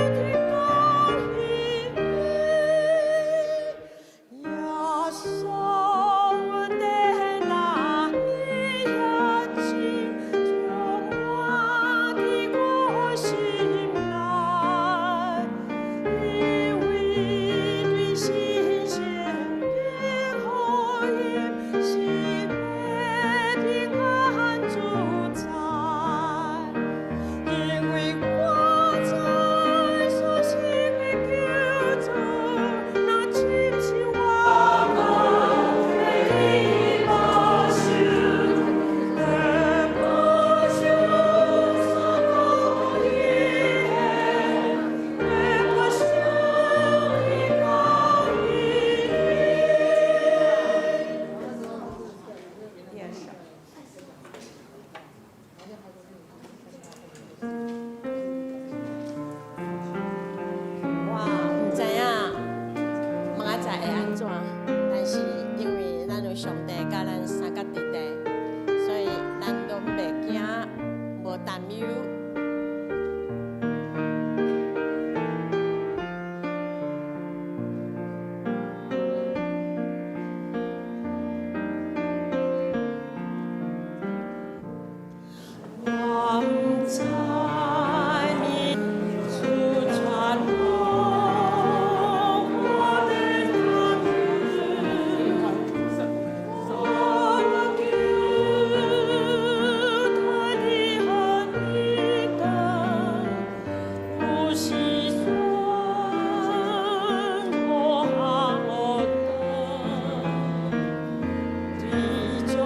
的光陰，耶穌阮的那熱情充滿佇我心內，因為對新鮮的福音是袂平安自在，因為我知所信的救主，若親像我的保守，的保守所講的，的保守的光陰。第二首。我毋知影明仔載會按怎，但是因為咱有上帝佮咱相佮佇咧，所以咱攏袂驚，無擔憂。我毋知你主傳我的擔憂，我求他的恩典，有時陣無下無得，這種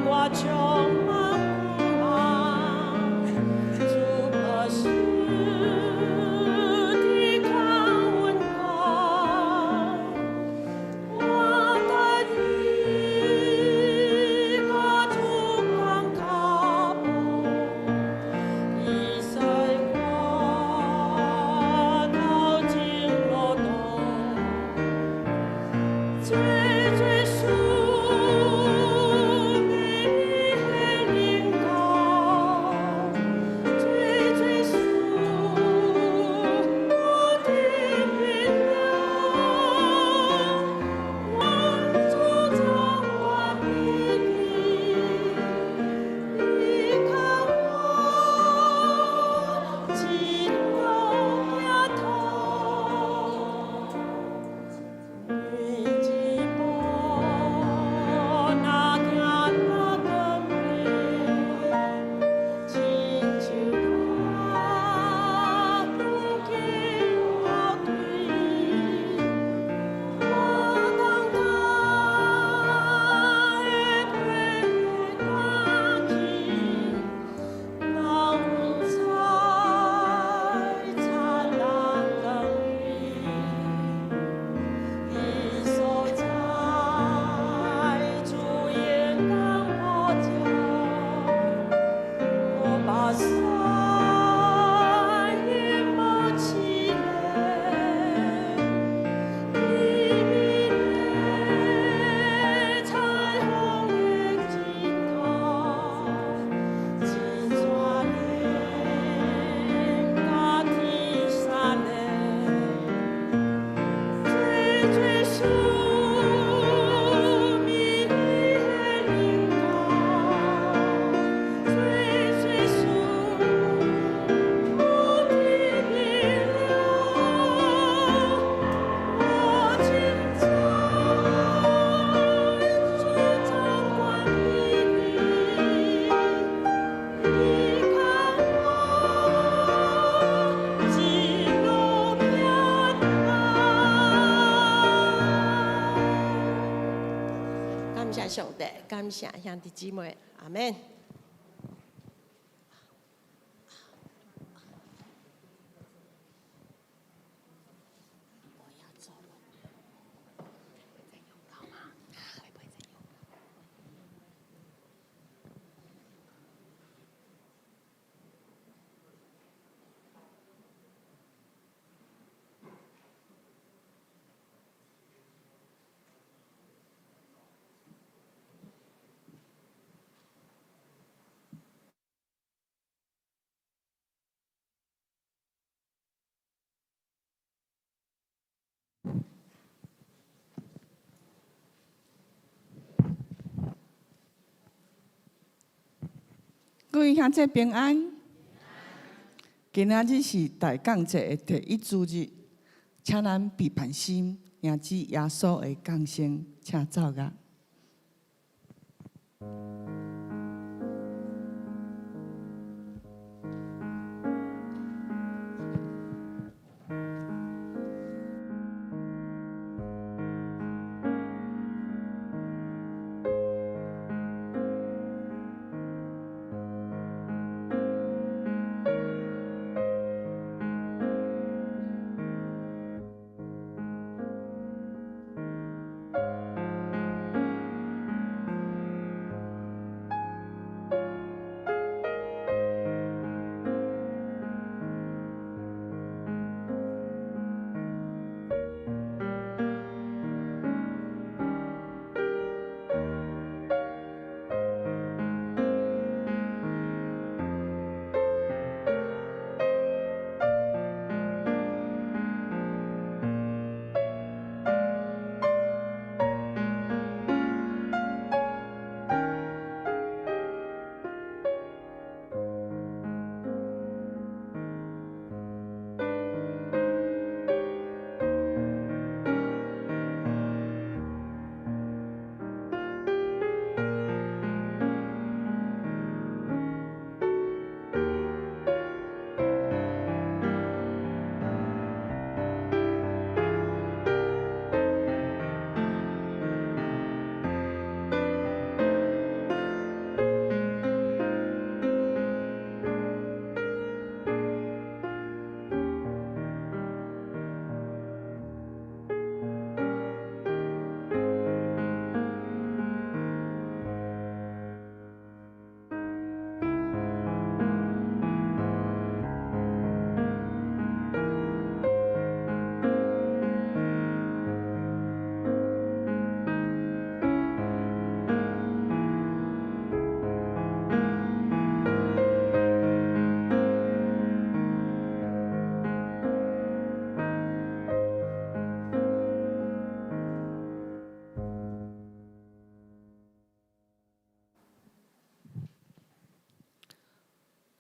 我充滿盼，主保守的看阮我，我帶你我主扛腳步，伊使我頭前路途。最最屬美的靈膏，最最屬我的力量，我主掌管美麗，依靠我一路行頭。每一步若行若轉變，親像他緊後退，我當擔的陪擔去，人知燦爛光輝。伊所在主應當保障，我把山淹沒起來，美美的彩虹的盡頭，一逝連甲天山的。最最屬美的靈膏，最最屬我的力量，我今知主掌管美麗，依靠我一路平安。感謝上帝，感謝兄弟姊妹，阿們。我要走了，會再用到嗎？會不會再用到？各位兄弟平安。今仔日是大降節的第一主日，請咱備盤心，迎接耶穌的降生，請奏樂。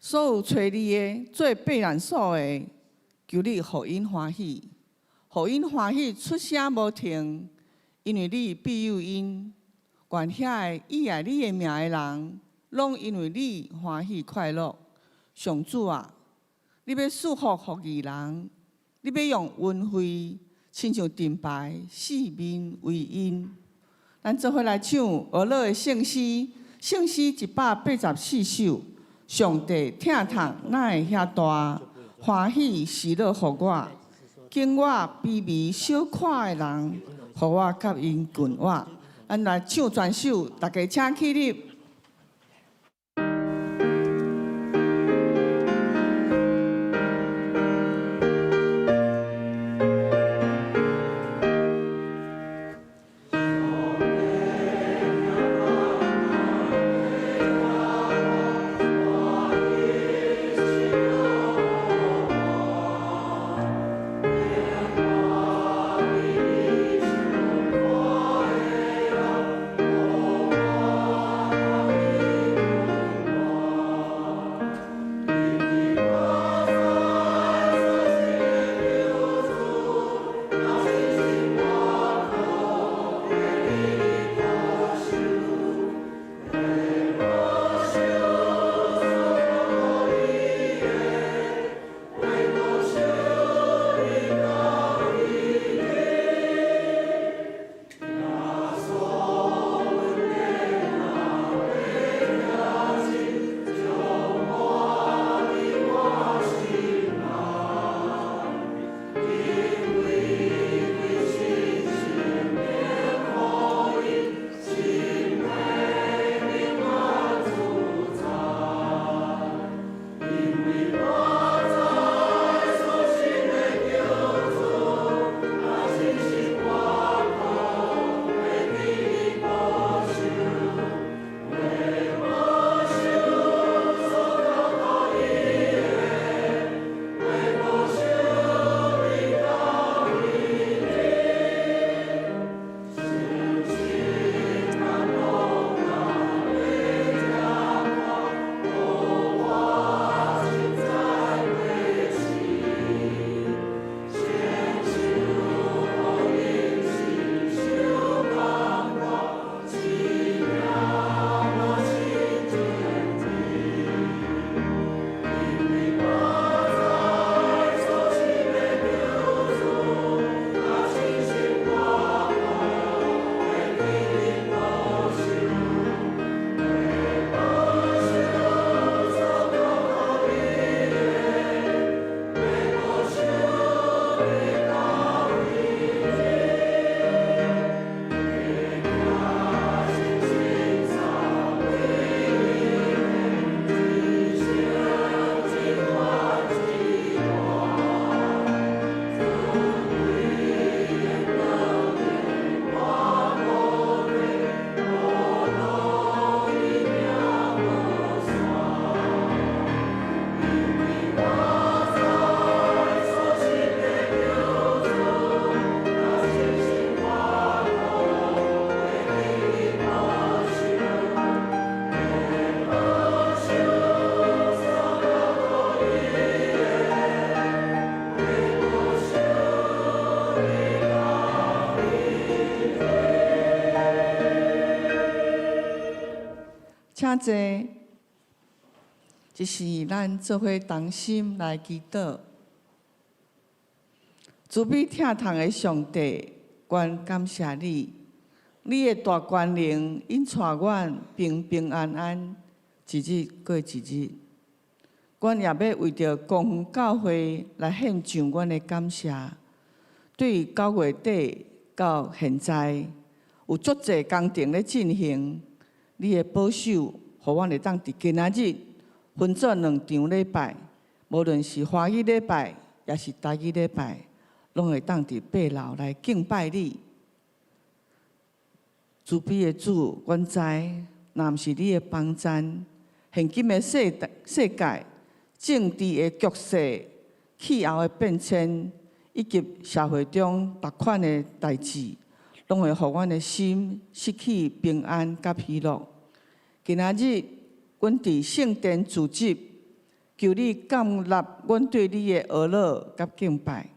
所有揣你的做避難所的，求你予𪜶歡喜，予𪜶歡喜出聲無停，因為你庇佑𪜶。願遐个倚愛你的名的人，攏因為你歡喜快樂。上主啊，你欲賜福予義人，你欲用恩惠，親像盾牌，四面圍𪜶。咱做伙來唱俄樂的聖詩，聖詩184首。上帝疼痛哪會遐大？歡喜喜樂予我，經我卑微小看的人，予我佮𪜶共活。咱來唱全首，大家請起立。我較濟。這是咱做伙同心來祈禱。慈悲疼痛的上帝，阮感謝你，你的大權能引帶阮平平安安，一日過一日。阮也欲為著光復教會來獻上阮的感謝。對9月底到現在，有足濟工程咧進行，你的保守，予阮會當佇今仔日分做兩場禮拜，無論是華語禮拜，抑是台語禮拜，攏會當佇8樓來敬拜你。慈悲的主，阮知，若毋是你的幫贊，現今的世界、政治的局勢、氣候的變遷，以及社會中逐款的代誌，攏會予阮的心失去平安佮喜樂。今仔日，阮佇聖殿聚集，求你接納阮對你的呵咾佮敬拜。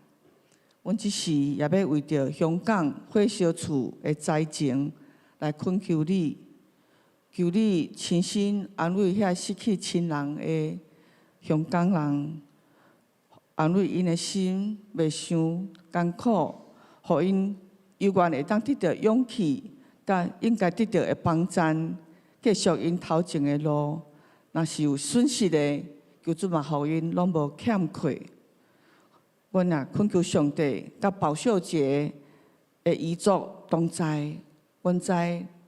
阮這時也欲為著香港火燒厝的災情來懇求你，求你親身安慰遐失去親人的香港人，安慰𪜶的心，袂傷艱苦，予𪜶猶原會當得著勇氣，佮應該得著的幫贊，繼續𪜶頭前的路。若是有損失的，求主嘛予𪜶攏無欠缺。阮也懇求上帝，佮保秀姐的遺族同在。阮知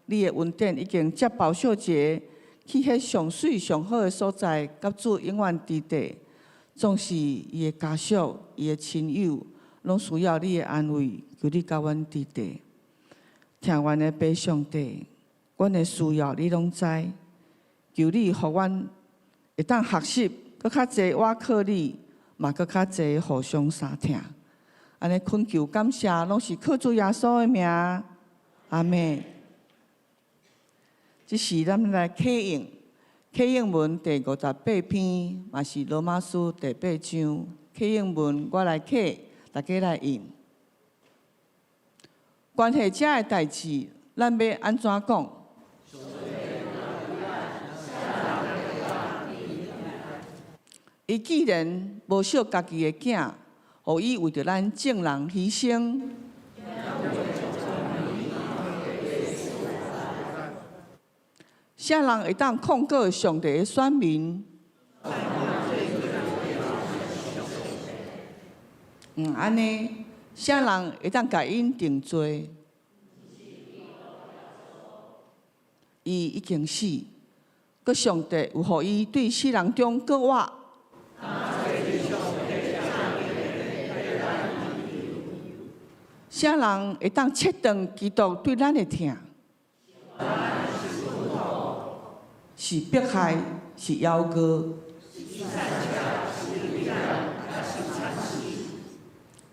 你的恩典已經接保秀姐去彼上媠上好的所在，佮主永遠佇地。縱使伊的家屬、伊的親友，攏需要你的安慰，求你佮阮佇地。疼阮的父上帝，阮的需要你攏知，求你予阮會當學習，閣較濟倚靠你，嘛閣較濟互相相疼。按呢懇求感謝，攏是靠主耶穌的名，阿們。這時咱來啟應，啟應文第58篇，嘛是羅馬書第八章。啟應文我來啟，大家來應。關係這个代誌，咱欲按怎講？伊既然無惜家己的囝，予伊為著咱眾人犧牲，啥人會當控告上帝的選民？按呢，啥人會當共𪜶定罪？伊已經死，閣上帝有予伊對死人中閣活。啥人會當切斷基督對咱的疼？是迫害，是枵餓。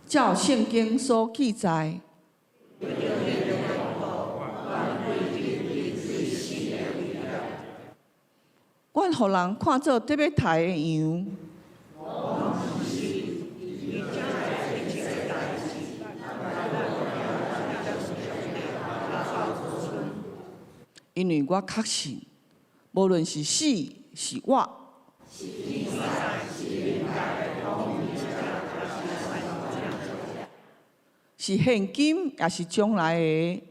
照聖經所記載，阮予人看做得欲刣的羊。因為我確信，無論是死是活，是現今抑是將來的，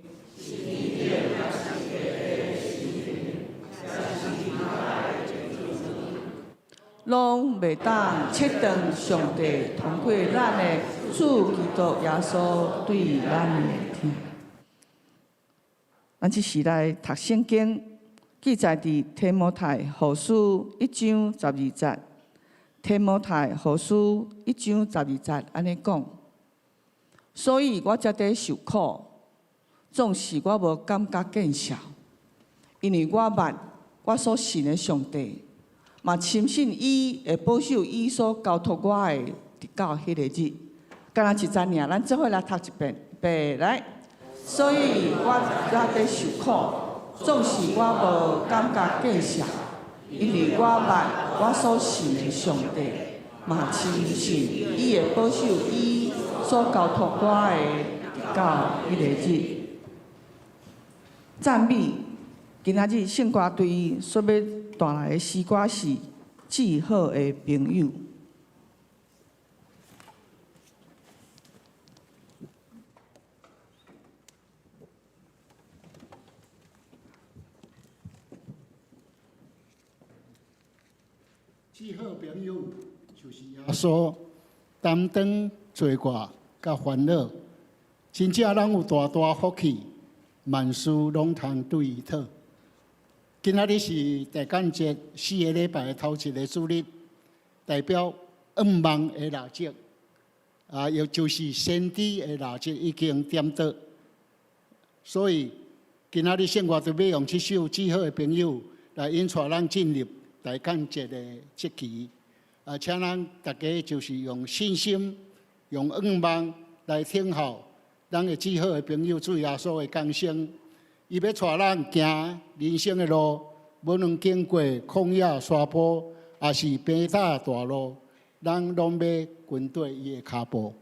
攏袂當切斷上帝通過咱的主基督耶穌對咱的疼。咱這時來讀聖經，記載佇提摩太後書一章十二節。提摩太後書一章十二節按呢講，所以我才佇受苦，總是我無感覺見笑，因為我捌我所信的上帝，嘛深信伊會保守伊所交託我的，直到彼個日。敢若一節爾，咱做伙來讀一遍，預備來。所以我才佇受苦，總是我無感覺見笑，因為我捌我所信的上帝，嘛深信伊會保守伊所交託我的，直到彼個日。讚美，今仔日聖歌隊所欲帶來的詩歌是《至好的朋友》。至好朋友就是耶穌，擔當罪過佮煩惱，真正咱有大大福氣，萬事攏通對伊討。今仔日是大感節四个禮拜的頭一个主日，代表願望的蠟燭，啊，也就是先知的蠟燭已經點著。所以今仔日聖樂隊欲用這首《至好的朋友》來引帶咱進入大感節的節期。啊，請咱大家就是用信心、用願望來等候咱的至好的朋友主耶穌的降生。伊欲帶咱行人生的路，無論經過曠野山坡，抑是平坦大路，咱攏欲跟綴伊的跤步。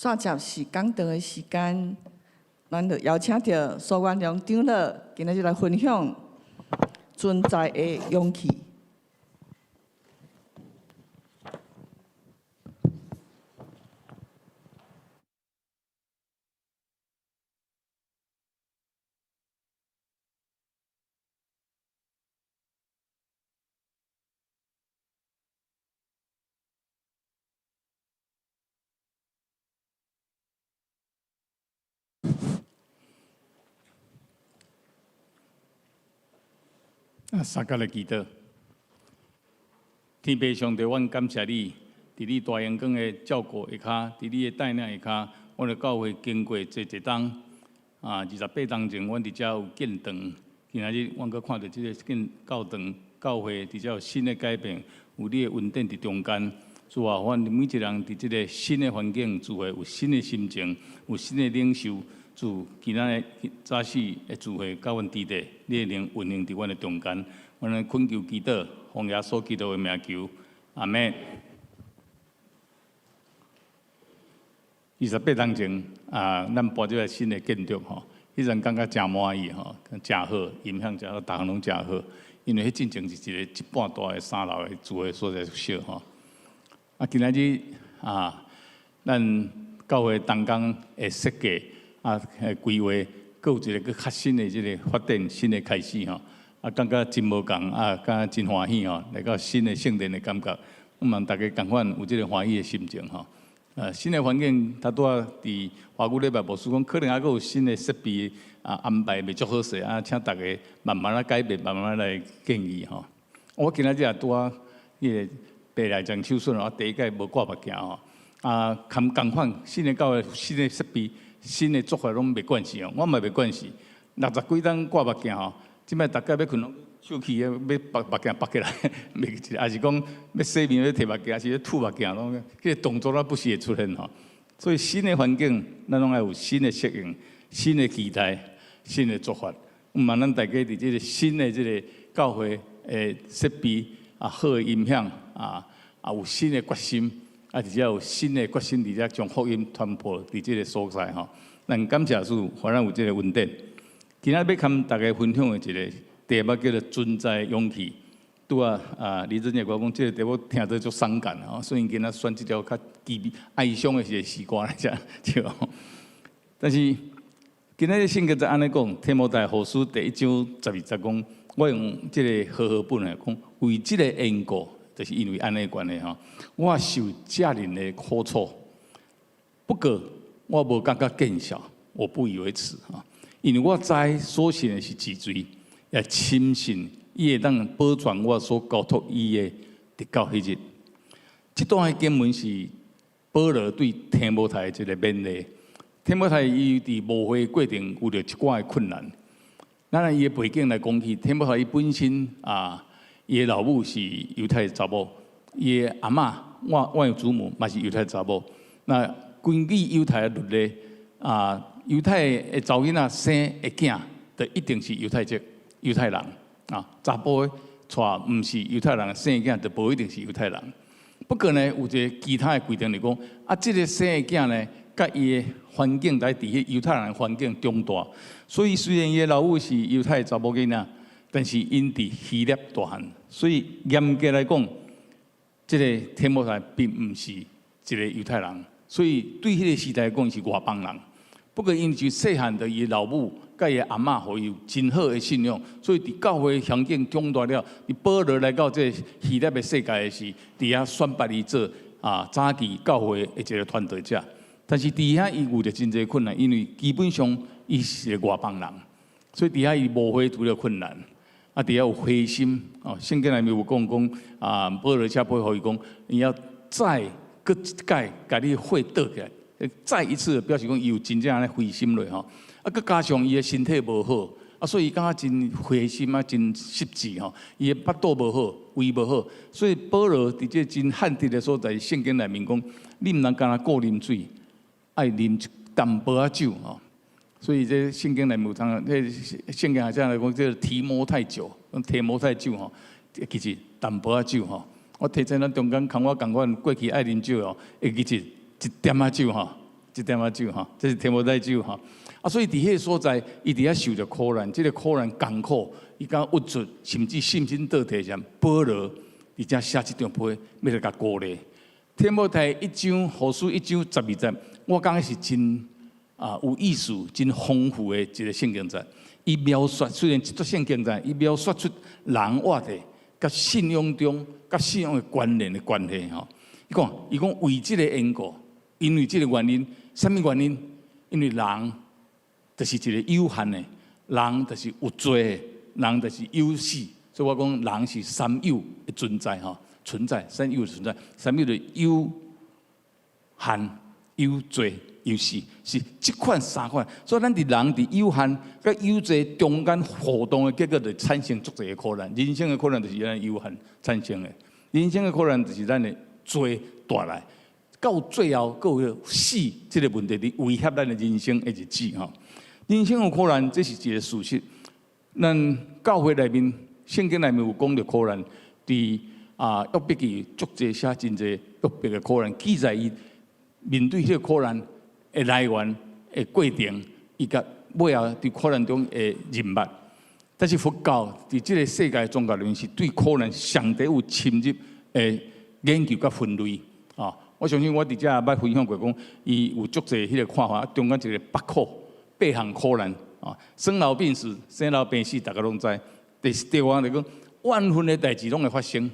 煞接是講道的時間，咱就邀請著蘇元龍長老，今仔日來分享存在的勇氣。啊，三角來祈禱。天父上帝，阮感謝你，佇你大榮光的照顧下跤，佇你的帶領下跤，阮的教會經過濟濟冬，28冬前，阮佇遮有建堂。今仔日，阮閣看著這个建教堂教會佇遮有新的改變，有你的恩典佇中間。主啊，阮每一个人佇這个新的環境，聚會有新的心情，有新的領受。主，今仔日早起的聚會，佮阮弟弟，你的靈運行佇阮的中間，阮來懇求祈禱，奉耶穌基督的名求，阿們。28冬前啊，咱搬這个新的建築吼，彼陣感覺誠滿意吼，誠好，音響誠好，逐項攏誠好。因為彼進前是一個一半大的三樓的聚會所在小吼。啊，今仔日啊，咱教會同工的設計。啊，規劃，閣有一个閣較新的這个發展，新的開始吼。啊，感覺真無仝，啊，感覺真歡喜吼，來到新的聖殿的感覺。希望大家仝款有這个歡喜的心情吼。啊，新的環境，頭拄仔佇華語禮拜牧師講，可能猶閣有新的設備啊安排袂足好勢啊，請大家慢慢仔改變，慢慢來建議吼。我今仔日也拄仔彼个白內障手術，我第一擺無掛目鏡吼。啊，含仝款新的教會，新的設備。新的做法攏袂慣勢哦，我嘛袂慣勢。六十幾冬掛目鏡吼，這擺逐家欲睏攏手氣的欲縛目鏡縛起來，袂，抑是講欲洗面欲提目鏡，抑是欲吐目鏡，攏彼个動作攏不時會出現吼。所以新的環境，咱攏愛有新的適應、新的期待、新的做法。毋茫咱大家佇這个新的這个教會的設備啊，好的音響啊，啊有新的決心。啊，佇遮有新的決心，佇遮將福音傳播佇這个所在吼。咱感謝主，予咱有這个恩典。今仔日欲佮大家分享的一个題目叫做存在勇氣。拄仔啊，李振傑我講這个題目聽著足傷感吼，所以今仔選這條較凄哀傷的一个詩歌來講，對。但是今仔日聖經就按呢講，提摩太後書第一章十二節講，我用這个和合本來講，為這个緣故。就是因為按呢關係吼，我受遮爾的苦楚，不過我無感覺見笑，我不以為恥哈。因為我知所信的是至尊，也深信伊會當保全我所交託伊的，直到彼日。這段的經文是保羅對提摩太的一个勉勵。提摩太伊佇牧會過程有著一寡的困難。咱按伊的背景來講起，提摩太伊本身啊。伊的老母是猶太查某，伊的阿嬤外祖母嘛是猶太查某。那根據猶太的律例，啊，猶太的查某囡仔生的囝，就一定是猶太籍猶太人。啊，查埔娶毋是猶太人生的囝，就無一定是猶太人。不過呢，有一个其他的規定，就講啊，這个生的囝呢，佮伊的環境佇彼猶太人環境長大，所以雖然伊的老母是猶太查某囡仔。但是𪜶佇希臘大漢，所以嚴格來講，這个提摩太並毋是一个猶太人，所以對彼个時代來講是外邦人。不過𪜶就細漢著伊老母佮伊阿嬤，予伊有真好的信仰，所以佇教會環境長大了，佇保羅來到這个希臘的世界的時，佇遐選拔伊做啊早期教會的一个傳道者。但是佇遐伊遇著真濟困難，因為基本上伊是個外邦人，所以佇遐伊牧會遇著困難。啊，佇遐有灰心哦。聖經內面有講講啊，保羅寫批予伊講，你要再閣一擺共你火倒起來，再一次表示講伊有真正按呢灰心落吼。啊，閣加上伊的身體無好，啊，所以伊感覺真灰心啊，真失志吼。伊的腹肚無好，胃無好，所以保羅佇這真旱地的所在，聖經內面講，你毋通干焦顧啉水，愛啉一淡薄仔酒吼。所以這聖經內面有通，這聖經學者來講，這提摩太酒，提摩太酒吼，其實淡薄仔酒吼。我提醒咱中間，看我仝款過去愛啉酒哦，會記一一點仔酒吼，一點仔酒吼，這是提摩太酒吼。啊，所以佇彼个所在，伊佇遐受著苦難，這个苦難艱苦，伊敢鬱卒，甚至信心倒退時，保羅佇遮寫這張批，欲來共鼓勵。提摩太一章後書一章十二節，我感覺是真有意思、真豐富的一个聖經節。伊描述雖然這段聖經節，伊描述出人活佇佮信仰中、佮信仰的關聯的關係吼。伊講，伊講為這个緣故，因為這个原因，啥物原因？因為人就是一个有限的，人就是有罪的，人就是有死。所以我講人是三有的存在吼，存在三有的存在，三有的有限、有罪、有死，是這款三款。所以咱佇人佇有限佮有罪中間互動的結果，就產生足濟的苦難。人生的苦難就是咱有限產生的，人生的苦難就是咱的罪帶來。到最後，閣有死這个問題佇威脅咱的人生的日子吼。人生有苦難，這是一个事實。咱教會內面，聖經內面有講著苦難，佇約伯記足濟寫真濟約伯的苦難，記載伊面對彼个苦難的來源的過程，以及尾後佇苦難中的認捌。但是佛教佇這个世界宗教裡面，是對苦難上帝有深入的研究佮分類啊。我相信我佇遮捌分享過，講伊有足濟彼个看法，中間一个八苦，八項苦難啊，生老病死，生老病死，大家攏知。第五項就講萬分的代誌攏會發生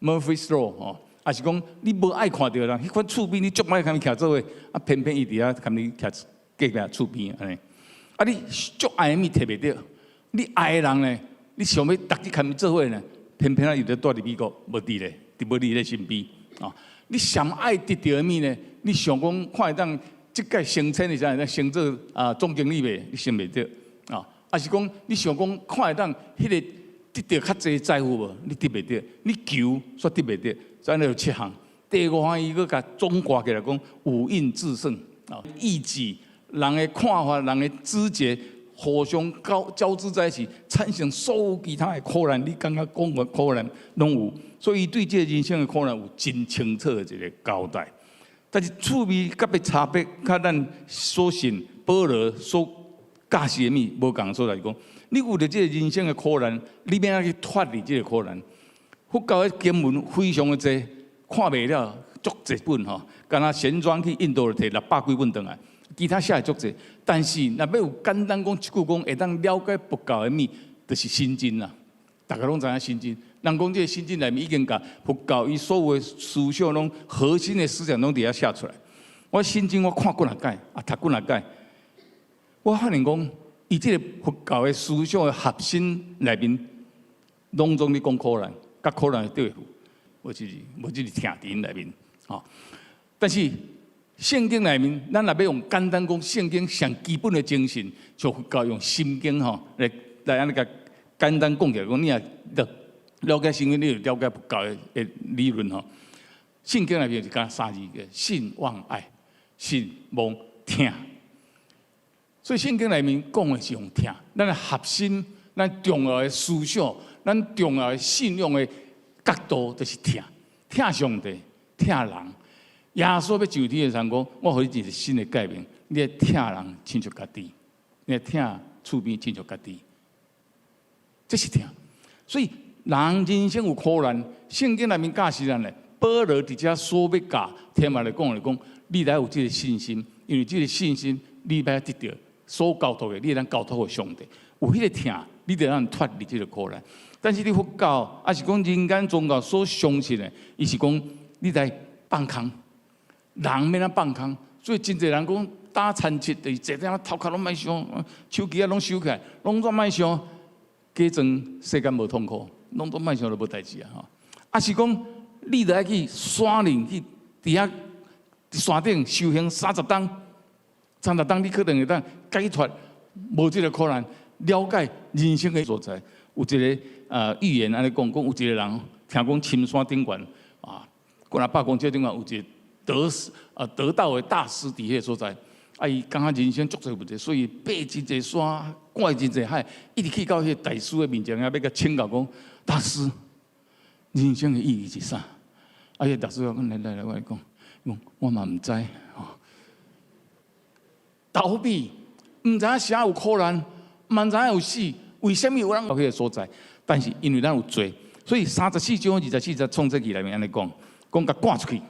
，Murphy's Law 吼，抑是講你無愛看著的人，彼款厝邊你足愛共伊徛做伙，啊偏偏伊佇遐共你徛隔壁厝邊按呢。啊你足愛的物提袂著，你愛的人呢，你想欲逐日共伊做伙呢，偏偏啊伊就蹛佇美國，無佇咧，佇無佇咧身邊啊。你上愛得著的物呢？你想講看會當這屆升遷的時陣，會當升做總經理袂？你升袂著啊？抑是講你想講看會當彼个得著較濟財富無？你得袂著，你求煞得袂著，所以有七項。第五項伊閣共總括起來講，五蘊熾盛啊，意志、人的看法、人的知覺互相交織在一起，產生所有其他的苦難。你感覺講的苦難攏有，所以對這个人生的苦難有真清楚的一个交代。但是趣味佮別差別，佮咱所信保羅所教示的物無仝所在是講，你有著這个人生的苦難，你欲按怎去脫離這个苦難？佛教的經文非常的濟，看袂了，足濟本吼。敢若玄奘去印度就提600幾本轉來，其他寫的足濟。但是若欲有簡單講一句講，會當了解佛教的物，就是心經啦。大家攏知影心經。人講這个心經內面已經共佛教伊所有的思想攏核心的思想攏佇遐寫出來。我心經我看幾若擺，啊讀幾若擺，我發現講，伊這个佛教的思想的核心內面，攏總咧講苦難，佮苦難的對付，無這個疼佇𪜶內面，吼。但是聖經內面，咱若欲用簡單講，聖經上基本的精神，像佛教用心經吼來按呢共簡單講起來，講你若了解聖經，你就了解佛教的理論吼。聖經內面就講三字個信望愛，信望疼。所以聖經內面講的是用疼，咱的核心，咱重要的思想，咱重要的信仰的角度，就是疼，疼上帝，疼人。耶穌欲上天的時陣講，我予你一个新的誡命，你愛疼人親像家己，你愛疼厝邊親像家己，這是疼。所以人人生有苦難，聖經內面教示咱咧，保羅佇遮所欲教提摩太講來講，你來有這个信心，因為這个信心，你欲得著所交託的，你會當交託予上帝。有彼个疼，你就當脫離這个苦難。但是你佛教，抑是講人間宗教所相信的，伊是講你來放空，人欲按怎放空，所以真濟人講打田七，就是坐佇頭殼攏莫想，手機仔攏收起來，攏總莫想，假裝世間無痛苦，攏總莫想就無代誌啊！吼，抑是講你著愛去山林去佇遐山頂修行三十冬，三十冬你可能會當解脫，無這个苦難，了解人生的所在。有一个寓言按呢講，講有一个人聽講深山頂懸啊，幾若百公尺頂懸有一个得道的大師佇彼个所在，啊伊感覺人生足濟問題，所以爬真濟山，過真濟海，一直去到彼个大師的面前啊，欲共請教講，大師，人生的意義是啥？啊，彼个大師講來來來，我來講，講我嘛毋知，吼。逃避，毋知影啥有苦難，嘛毋知影有死，為啥物有人到彼个所在？但是因為咱有罪，所以34章24節創世記內面按呢講，講共趕出去，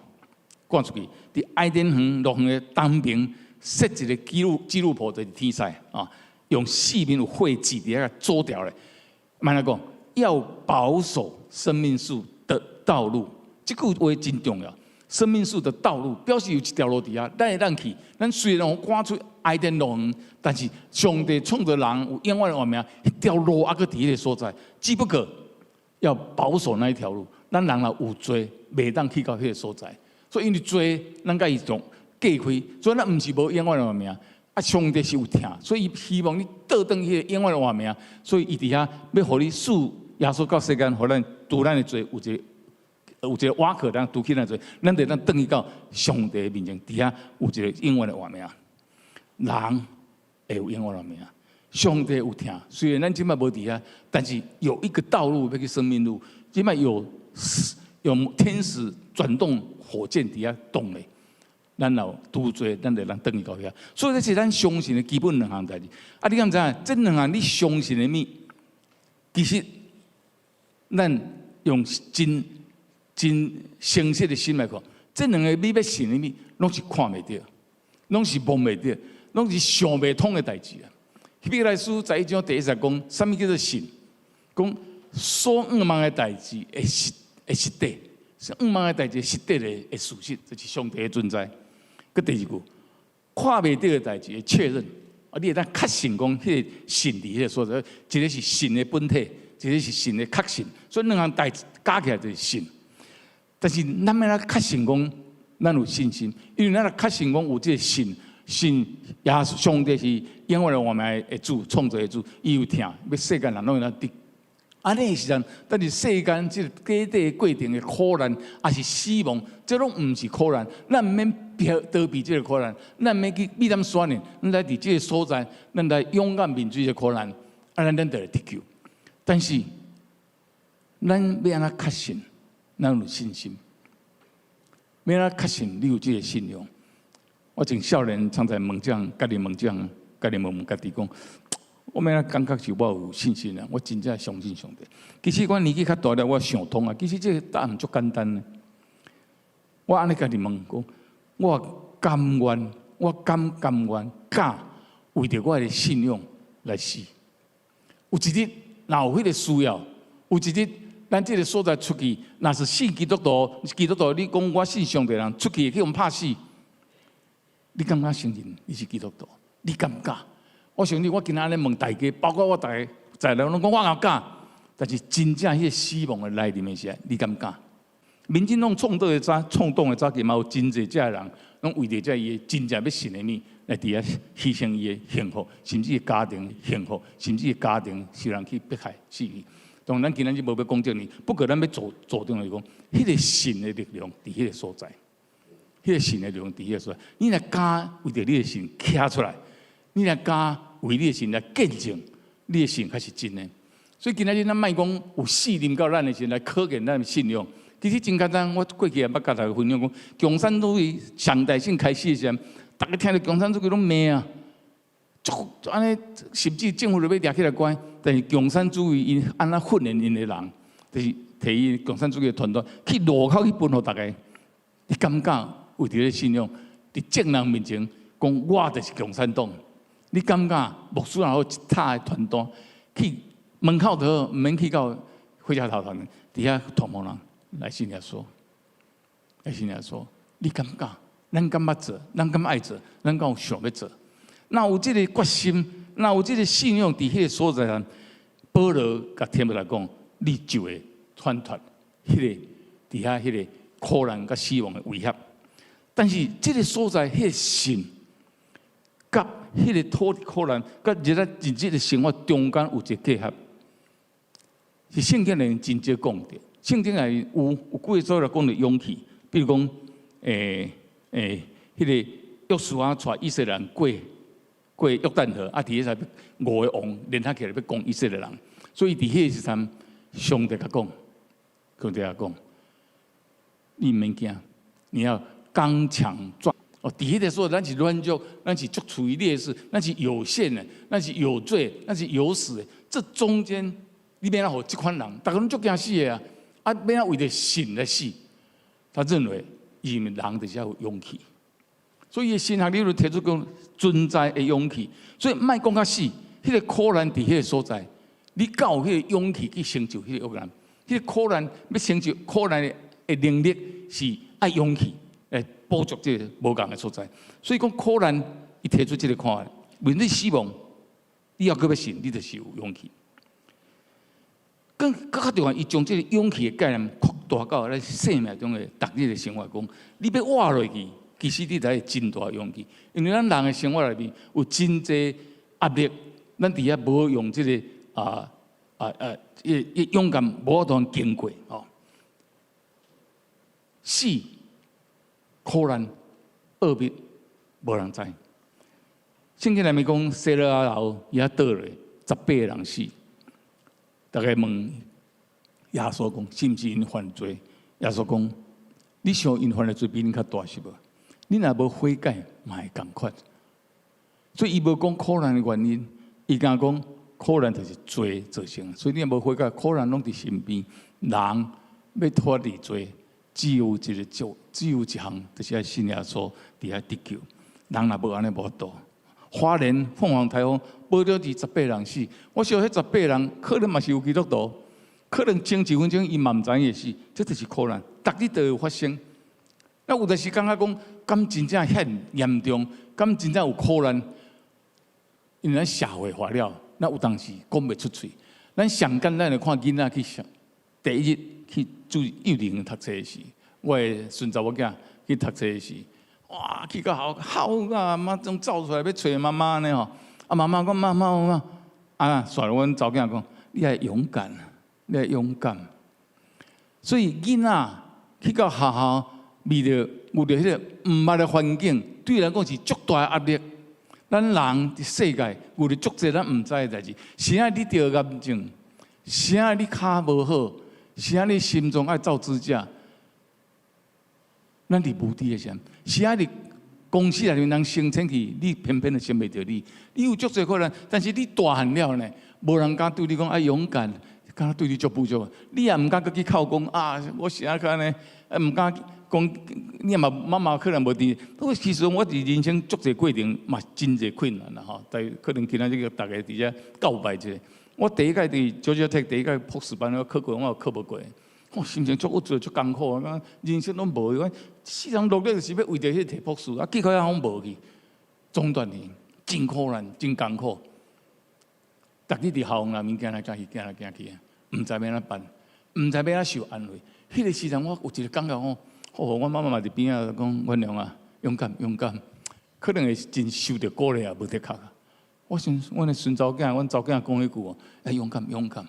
趕出去，佇伊甸園樂園的東邊設一个基路伯，就是天使啊，用四面有火箭佇遐阻牢咧。按呢講，要保守生命樹的道路，這句話真重要。生命樹的道路表示有一條路佇遐，咱會當去。咱雖然趕出伊甸樂園，但是上帝創造人有永遠的活命，彼條路猶閣佇彼个所在，只不過要保守那一條路。咱人若有罪，袂當去到彼个所在。所以因為罪，咱共伊種隔開，所以咱毋是無永遠的活命。啊，上帝是有疼，所以希望你倒轉彼个永遠的活命。所以伊佇遐欲予你賜耶穌到世間，予咱除咱的罪有一個瓦殼，咱除去咱罪，咱就當轉去到上帝的面前，佇遐有一個永遠的活命。人會有永遠的活命，上帝有疼。雖然咱這擺無佇遐，但是有一個道路欲去生命路，這擺有用天使轉動火箭佇遐動咧。咱若除罪，咱就當轉去到遐。所以這是咱相信的基本兩項代誌。啊，你敢知影？這兩項你相信的物，其實咱用真真誠實的心來看，這兩个你欲信的物，攏是看袂著，攏是摸袂著，攏是想袂通的代誌啊。希伯來書11章第1節講，啥物叫做信？講所向望的代誌的實底，向望的代誌實底的事實，這是上帝的存在。閣第二句，看袂著的代誌的確認，啊，你會當確信講，彼个信佇彼个所在，一个是信的本體，一个是信的確信，所以兩項代誌加起來就是信。但是咱欲按怎確信講，咱有信心，因為咱若確信講有這个信，信耶穌上帝是永遠的活命的主，創造的主，伊有疼，欲世間人攏會當得。按呢的時陣，但是世間這個過底過程的苦難，抑是死亡，這攏毋是苦難。咱毋免逃避這個苦難，咱毋免去避難所呢。咱來佇這个所在，咱來勇敢面對這个苦難，啊，咱就會得救。但是，咱欲按怎確信？咱有信心，欲按怎確信你有這个信仰？我前少年常在問這樣，家己問這樣，家己問問家己講，我欲按怎感覺是我有信心啊？我真正相信上帝。其實我年紀較大了，我想通啊。其實這个答案足簡單的。我按呢家己問講，我甘願，我甘甘願敢為著我的信仰來死。有一日，若有彼个需要，有一日，咱這个所在出去，若是信基督徒，基督徒你講我信上帝人出去會去予拍死，你敢敢承認你是基督徒？你敢毋敢？我相信我今仔日問大家，包括我逐家在內，攏講我也敢。但是真正彼个死亡的來臨的時，你敢敢？民進黨創黨的早，創黨的早期嘛有真濟這人，攏為著這伊真正欲信的物，來佇遐犧牲伊的幸福，甚至家庭幸福，甚至家庭受人去迫害死去。當然，咱今仔日無欲講這呢，不過咱欲做做重就是講，彼个信的力量佇彼个所在，彼个信的力量佇彼个所在。你若敢為著你的信徛出來，你若敢為你的信來見證，你的信才是真的。所以今仔日咱莫講有試臨到咱的時陣來考驗咱的信仰。其實真簡單，我過去也捌共大家分享講，共產主義上代先開始的時陣，逐家聽著共產主義攏罵啊，足按呢，甚至政府都欲掠起來關。但是共產主義𪜶按怎訓練𪜶的人，就是提伊共產主義的傳單去路口去分予逐家。你敢敢為著這信仰，佇眾人面前講我就是共產黨？你敢敢牧師也好一沓的傳單去門口就好，毋免去到火車頭頭，佇遐傳予人來信耶穌，來信耶穌。你敢敢？咱敢欲做？咱敢愛做？咱敢有想欲做？若有這个決心，若有這个信仰佇彼个所在，保羅共提摩太講，你就會脫脫彼个佇遐彼个苦難佮死亡的威脅。但是這个所在，彼个信，佮彼个脫離苦難，佮日仔日日的生活中間有一個結合，是聖經內面真少講著。聖經內有幾个所在講著勇氣，比如講，彼個約書亞帶以色列人過約旦河，啊，佇彼個五个王聯合起來欲攻以色列人，所以佇彼个時陣，上帝共講，上帝共講，你毋免驚，你要剛強壯，哦，佇彼个所在，咱是軟弱，咱是足處於劣勢，咱是有限的，咱是有罪，咱是有死的。這中間，你欲按怎予這款人，逐家攏足驚死的啊！啊，欲按怎為著信來死？他認為，因為人就是要有勇氣，所以神學理論提出講存在的勇氣。所以莫講較死，彼個苦難佇彼個所在，你敢有彼個勇氣去成就彼個苦難？彼個苦難欲成就苦難的能力是愛勇氣來補足這個無仝的所在。所以講苦難，伊提出這個看法，面對死亡，你猶閣欲信，你就是有勇氣。更閣較重要，伊將這個勇氣的概念擴大到咱生命中的逐日的生活，講你欲活落去，其實你得愛真大勇氣，因為咱人的生活內面有真濟壓力，咱佇遐無用這個啊啊啊，伊勇敢無法度經過吼。死、苦難、奧秘，無人知。聖經內面講，西羅亞樓伊遐倒落，十八个人死。逐家問耶穌講，是毋是𪜶犯罪？耶穌講，你想𪜶犯的罪比恁較大是無？你若無悔改，嘛會仝款。所以伊無講苦難的原因，伊敢講苦難就是罪造成。所以你若無悔改，苦難攏佇身邊。人欲脫離罪，只有一个做，只有一項，就是愛信耶穌，佇遐得救。人若無按呢無法度。花蓮鳳凰颱風，無著佇十八人死。我想彼十八人可能嘛是有基督徒，可能前一分鐘伊嘛毋知影會死，這就是苦難，逐日都會發生。那有的時感覺講，敢真正遐嚴重，敢真正有苦難？因為咱社會化了，咱有當時講袂出喙。咱上簡單的看囡仔去上第一日去做幼稚園讀冊時，我的孫查某囝去讀冊時，哇！去到學校啊，媽總走出來欲揣媽媽呢吼。啊，媽媽講媽媽媽，啊，煞阮查某囝講，你愛勇敢，你愛勇敢。所以囡仔去到學校，面對遇著彼个毋捌的環境，對來講是足大的壓力。咱人佇世界遇著足濟咱毋知的代誌，啥你得癌症，啥你跤無好，啥你心臟愛造支架。咱佇無知的時陣，啥佇公司內面人升遷去，你偏偏就升袂著你。你有足濟可能，但是你大漢了呢，無人敢對你講愛勇敢，敢對你足補足。你也毋敢閣去哭講啊，我是按怎呢？毋敢講，你也嘛媽媽可能無佇。我其實我佇人生足濟過程嘛，真濟困難啦吼。但可能今仔日逐家佇遮告白一下。我第一屆佇九九 Tech 第一屆博士班我考過，我有考無過。我心情足鬱卒，足艱苦啊！人生攏無用，世人努力就是欲為著彼個摕博士，啊，結果遐攏無去，中斷去，真苦難，真艱苦。逐日佇校園內面行來行去，行來行去，毋知欲按怎辦，毋知欲按怎受安慰。彼個時陣我有一個感覺講，哦，阮媽媽嘛佇邊仔講，阮娘啊，勇敢，勇敢。可能會真受著鼓勵啊，無的確。我想，阮的孫查某囝，阮查某囝講彼句哦，欸，勇敢，勇敢。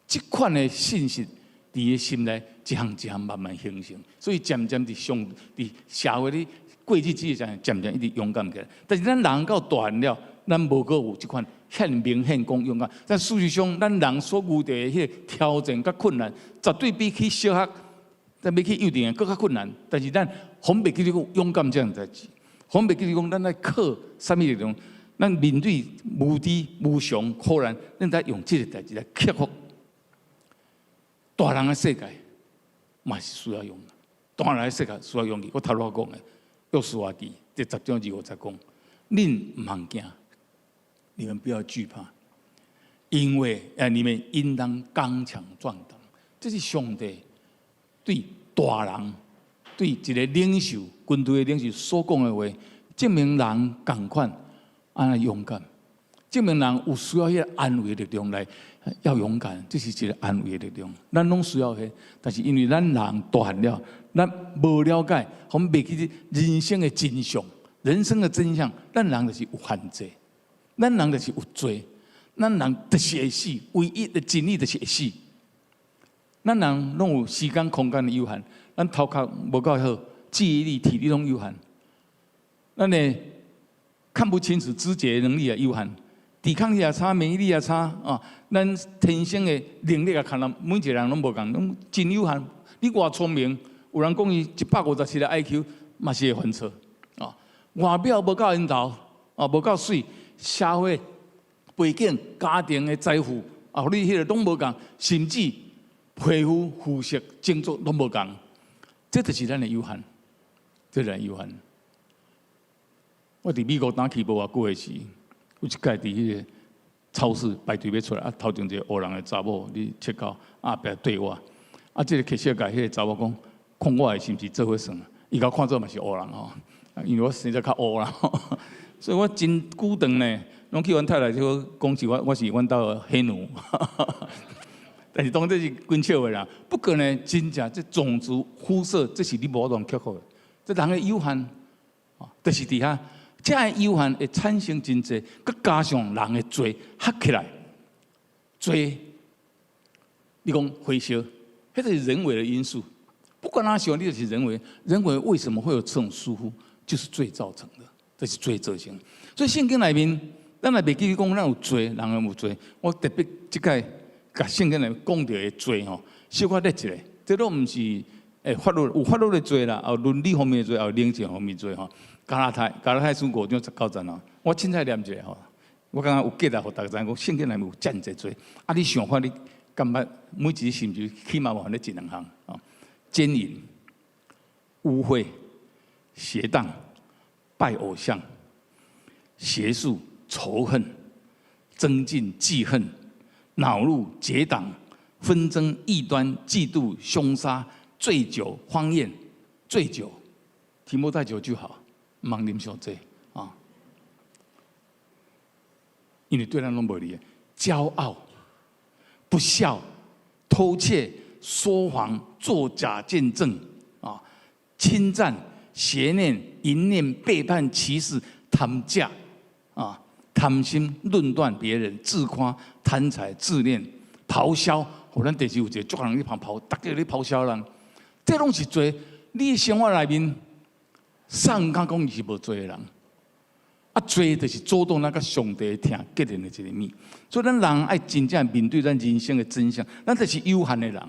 這款的信息。佇伊心內一項一項慢慢形成，所以漸漸佇上佇社會裡過日子的時陣，漸漸一直勇敢起來。但是咱人到大漢了，咱無閣有這款遐明顯講勇敢。但事實上，咱人所遇著的彼個挑戰佮困難，絕對比去小學、再欲去幼稚園閣較困難。但是咱予袂記得講勇敢這項代誌，予袂記得講咱愛靠啥物力量？咱面對無知、無常、苦難，咱愛用這個代誌來克服。大人的世界嘛是需要勇敢，大人的世界需要勇氣。我頭拄仔講的，約書亞記第十章二五節講：恁毋通驚，你們不要懼怕，因為你們應當剛強壯膽。這是上帝對大人、對一個領袖、軍隊的領袖所講的話，證明人仝款按呢勇敢，證明人有需要彼个安慰的力量來。要勇敢，這是一個安慰的力量。咱攏需要彼，但是因為咱人大漢了，咱無了解，予袂記得人生的真相，人生的真相。咱人就是有限制，咱人就是有罪，咱人就是會死，唯一的真理就是會死。咱人攏有時間空間的有限，咱頭殼無夠好，記憶力、體力攏有限，咱的看不清楚，知覺能力也有限。抵抗力也差，免疫力也差啊！咱天生的能力也可能每一個人攏無仝，攏真有限。你偌聰明，有人講伊157個 IQ，嘛是會犯錯啊！外表無夠緣投，啊，無夠媠，社會背景、家庭的財富啊，予你彼个攏無仝，甚至皮膚、膚色、種族攏無仝，這就是咱的有限，這是咱有限。我佇美國當去無偌久的時，有一擺佇彼个超市排隊欲出來，啊，頭前一個黑人的查某佇切糕，啊，後壁對我，啊，這個客共彼个查某講，看我的是毋是做伙算？伊共我看做嘛是黑人吼，因為我生得較烏啦，所以我真久長呢，攏去阮太太就講是我我是阮兜的黑奴。但是當這是講笑話啦。不過呢，真正這種族膚色，這是你無法度克服的。這人的有限，就是佇遐，這个有限會產生真濟，閣加上人的罪合起來，罪，你講火燒，彼個是人為的因素。不管哪想，你就是人為。人為為什麼會有這種疏忽？就是罪造成的，這是罪造成。所以聖經內面，咱若袂記講咱有罪，人有罪。我特別這擺共聖經內面講著的罪吼，小可列一下，這攏毋是法律有法律的罪啦，有倫理方面的罪，有靈性方面的罪吼。加拉太加拉太書五章十九節吼，我凊彩念一下吼，我感覺有價值，予大家知影講聖經內面有遮濟罪。啊，你想看你感覺每一日是毋是起碼有犯咧一兩項啊？姦淫、污穢、邪蕩、拜偶像、邪術、仇恨、爭競、記恨、惱怒、結黨、紛爭、異端、嫉妒、兇殺、醉酒、荒宴、醉酒，提摩太酒就好，毋通啉傷濟啊！因為對咱攏無利的，驕傲、不孝、偷竊、說謊、作假見證啊，輕戰、邪念、淫念、背叛、歧視、貪食啊，貪心、論斷別人、自誇、貪財、自戀、咆哮。予咱電視有一個足人咧旁咆，逐家咧咆哮人，這攏是罪。你生活內面，上敢講伊是無罪的人。啊，罪就是阻擋咱佮上帝疼結連的一个物。所以咱人愛真正面對咱人生的真相，咱就是有限的人，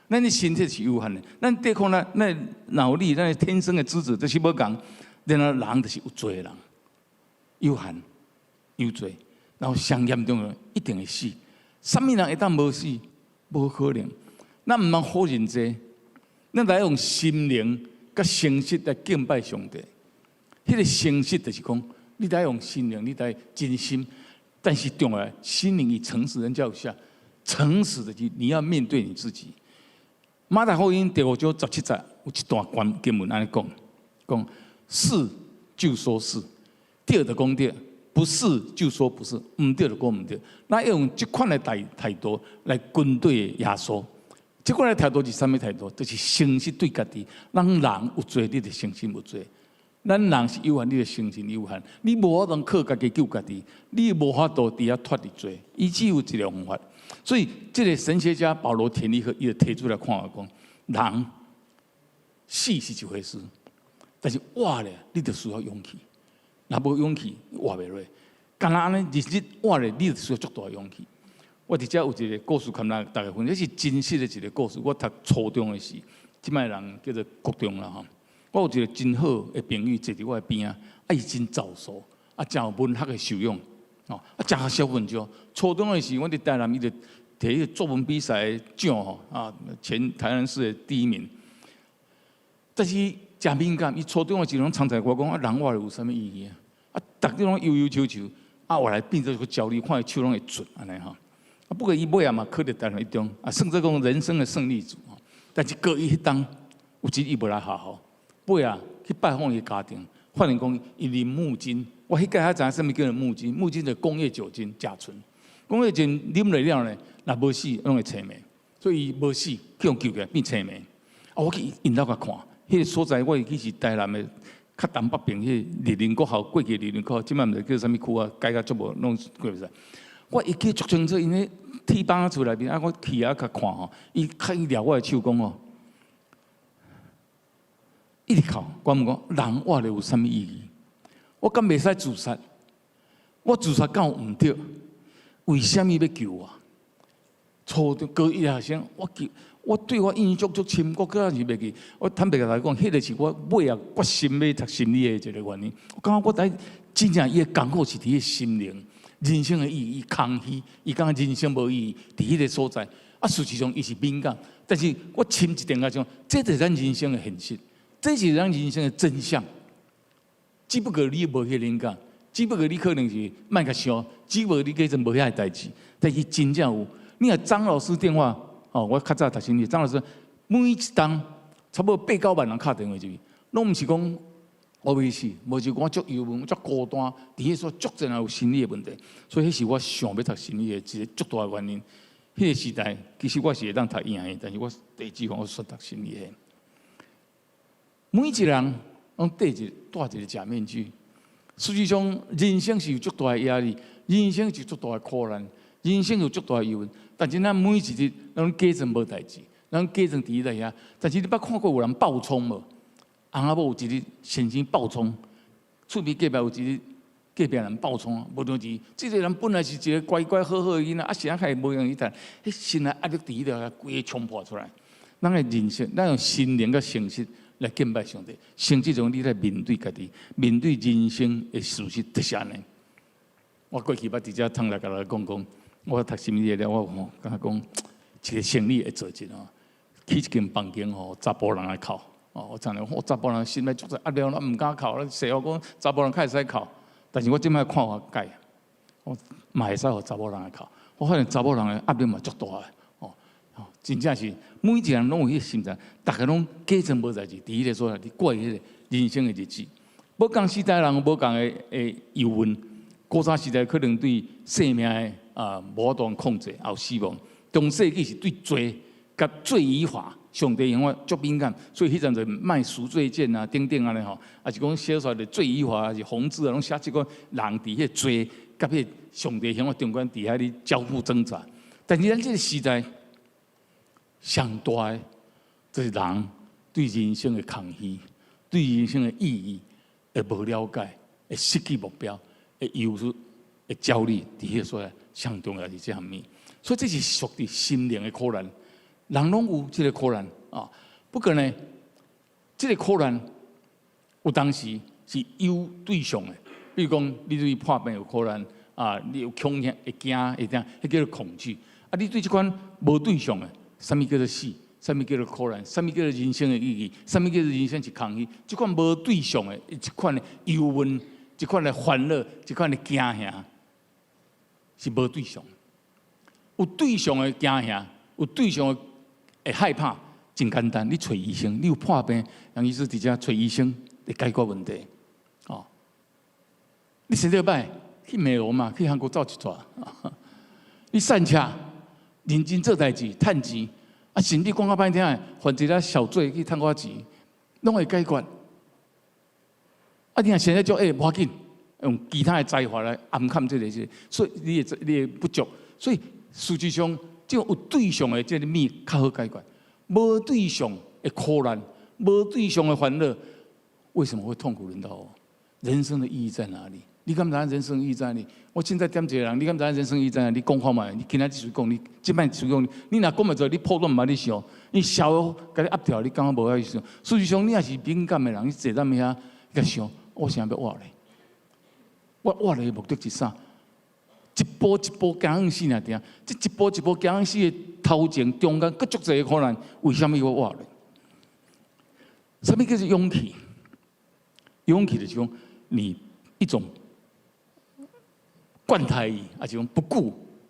咱的身體是有限的，咱對抗咱咱腦力、咱天生的資質就是無仝。然後人就是有罪的人，有限、有罪，然後上嚴重的一定會死。啥物人會當無死？無可能。咱毋通否認這，咱來用心靈佮誠實來敬拜上帝。彼個誠實就是講，你得用心靈，你得真心。但是重要，心靈與誠實人叫啥？誠實的，你要面對你自己。馬太福音第五章十七節有一段關經文按呢講，講是就說是，對就講對，不是就說不是，毋對就講毋對。咱要用這款的態度來跟對耶穌。這款的態度是啥物態度？就是誠實對家己。咱人有罪，你就承認有罪。咱人是有限，你就承認有限。你無法度靠家己救家己，你無法度佇遐脫離罪。伊只有一個方法。所以，這個神學家保羅田立和伊就提出來看法講：人死是一回事，但是活咧，你就需要勇氣。若無勇氣，活袂落。敢若按呢日日活咧，你就需要足大勇氣。我佇遮有一個故事，共大家分享，這是真實的一個故事。我讀初中的時，這擺人叫做國中啦吼。我有一個真好的朋友坐佇我的邊仔，啊，伊真早熟，啊，真有文學的修養，哦，啊，誠學問就。初中的時，阮佇台南，伊就提彼个作文比賽獎吼，啊，全台南市的第一名。但是誠敏感，伊初中的時攏常在我講啊，人活著有啥物意義啊？啊，逐日攏憂憂愁愁，啊，後來變做焦慮，看伊手攏會震按呢吼。啊，不過伊尾仔嘛考著台南一中，啊，算做講人生的勝利組吼。但是過伊彼冬有一日伊無來學校，尾仔去拜訪伊家庭，發現講伊啉木精。我彼擺才知影啥物叫做木精，木精就是工業酒精甲醇。工業酒精啉落了呢，若無死攏會青盲，所以伊無死，去予救起來變青盲。啊，我去𪜶兜共看，彼个所在我會記是台南的較東北邊彼個麗林國校，過去麗林國校，這擺毋知叫啥物區啊，改甲足無攏過袂使。我會記足清楚，𪜶咧鐵板厝內面，啊，我去遐共看吼，伊較伊掠我的手講吼，一直哭，我問講人活著有啥物意義？我敢袂使自殺？我自殺敢有毋對？為啥物欲救我？初中高一學生，我記我對我印象足深，我閣還是袂記。我坦白共大家講，彼個是我尾仔決心欲讀心理的一個原因。我感覺我佇真正伊的艱苦是佇彼心靈、人生的意義、空虛，伊感覺人生無意義，佇彼個所在。啊，事實上伊是敏感，但是我深一點來講，這就是咱人生的現實，這是咱人生的真相。只不過你無彼個靈感，只不過你可能是莫共想，只不過你假裝無遐个代誌，但是真正有。你若張老師電話，哦，我較早讀心理，張老師每一冬差不多八九萬人敲電話入去，攏毋是講我袂死，無就講我足憂悶、足孤單，佇彼所足濟人有心理的問題，所以彼是我想欲讀心理的一個足大的原因。彼個時代其實我是會當讀醫的，但是我第一志願我選讀心理的。每一個人攏戴一個假面具，實際上人生是有足大的壓力，人生是足大的苦難，人生有足大的疑問。但是咱每一日攏假裝無代誌，咱假裝佇咧遐。但是你捌看過有人爆衝無？翁仔某有一日先生爆衝，厝邊隔壁有一日隔壁人爆衝，無論是這個人本來是一個乖乖好好的囡仔，啊，是按怎會無閒去讀？彼心內壓力佇彼度，規个衝破出來。咱的人生，咱用心靈佮誠實來敬拜上帝。誠實中你來面對家己，面對人生的事實，就是按呢。我過去捌佇遮通來共大家講講，我讀心理的了，我吼感覺講一個生理會做一吼，起一間房間吼，查埔人來哭。哦，我真的，我查埔人心內足濟壓力，我毋敢哭。細漢講查埔人較會使哭，但是我這擺看法改，我嘛會使予查某人來哭。我發現查某人的壓力嘛足大的，哦，真正是每一個人攏有彼個心情，逐家攏假裝無代誌，佇彼個所在，佇過彼個人生的日子。無仝時代人有無仝的憂鬱，古早時代可能對生命的啊無法度控制，也有死亡。中世紀是對罪佮罪與罰，上帝用我足敏感，所以彼陣就賣贖罪券啊，等等按呢吼，抑是講寫出來的罪與罰，抑是紅字啊，攏寫這個人佇彼個罪佮彼個上帝向我中間佇遐咧交互掙扎。但是咱這個時代上大的，就是人對人生的空虛，對人生的意義會無了解，會失去目標，會憂鬱，會焦慮，佇彼個所在上重要是這項物。所以這是屬於心靈的苦難，人攏有這個苦難啊。不過呢，這個苦難有當時是有對象的，比如講你對破病有苦難啊，你有恐嚇、會驚、會點，彼叫做恐懼。啊，你對這款無對象的，啥物叫做死？啥物叫做苦難？啥物叫做人生的意義？啥物叫做人生是空虛？這款無對象的，這款的憂鬱，這款的煩惱，這款的驚嚇，是無對象。有對象的驚嚇，有對象的害怕，真簡單。你揣醫生，你有破病，楊醫師佇遮揣醫生來解決問題。哦，你身體歹，去美容嘛，去韓國走一逝。你散赤，認真做代誌，趁錢，啊，甚至講較歹聽的，犯一个小罪去趁寡錢，攏會解決。啊，你若現在就欸，無要緊，用其他的財閥來掩蓋這个事，所以你的不足，所以實際上，這種有對象的這个物較好解決，無對象的苦難，無對象的煩惱，為什麼會痛苦輪到我？人生的意義在哪裡？你敢知影人生意義在哪裡？我現在點一個人，你敢知影人生意義在哪裡？你講看覓？你今仔日隨講，你這擺隨講，你若講袂出來，你破都毋捌咧想，你痟共你壓掉，你感覺無遐意思。事實上，你若是敏感的人，你坐踮遐，你想，我啥欲活咧？我活咧的目的是啥？一步一步行向死爾定，這一步一步行向死的頭前中間，閣足濟個苦難，為啥物我活咧？啥物叫做勇氣？勇氣就是講你一種管他伊，抑是講不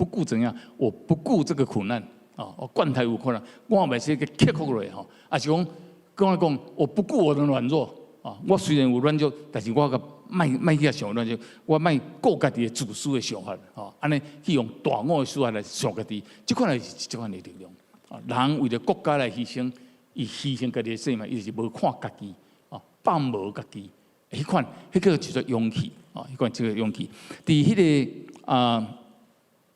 顧怎樣，我不顧這個苦難啊，我管他有苦難，我袂使去克服落吼，抑是講講來講，我不顧我的軟弱啊，我雖然有軟弱，但是我共莫莫去想軟弱，我莫顧家己的自私的想法，吼，按呢去用大我的思法來想家己，這款是這款的力量。啊，人為著國家來犧牲，伊犧牲家己的生命，伊就是無看家己，啊，放無家己，彼款，彼個叫做勇氣，啊，彼款叫做勇氣。佇彼個啊，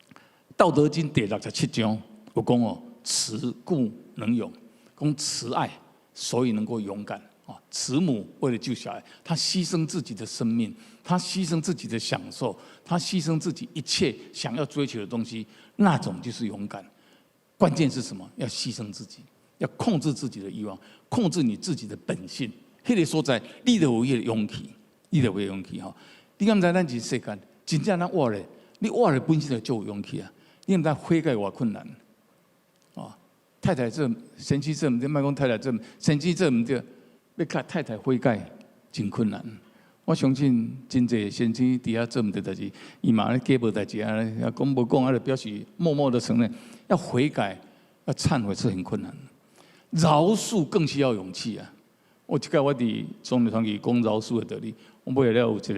《道德經》第67章有講哦，慈故能勇，講慈愛，所以能夠勇敢。啊，慈母為了救小孩，他犧牲自己的生命，他犧牲自己的享受，他犧牲自己一切想要追求的東西，那種就是勇敢。關鍵是什麼？要犧牲自己，要控制自己的慾望，控制你自己的本性。彼個所在，你就有彼個勇氣，你就有彼個勇氣吼。你敢知咱這世間真正咱活咧，你活咧本身就足有勇氣啊！你毋知悔改偌困難？哦，太太做先生做毋對，莫講太太做，先生做毋對，欲共太太悔改真困難。我相信真濟先生佇遐做毋對代誌，伊嘛咧假無代誌啊，講無講啊，就表示默默的承認。要悔改、要懺悔是很困難。饒恕更需要勇氣啊！我這擺我佇中年團契講饒恕的道理，我尾了有一個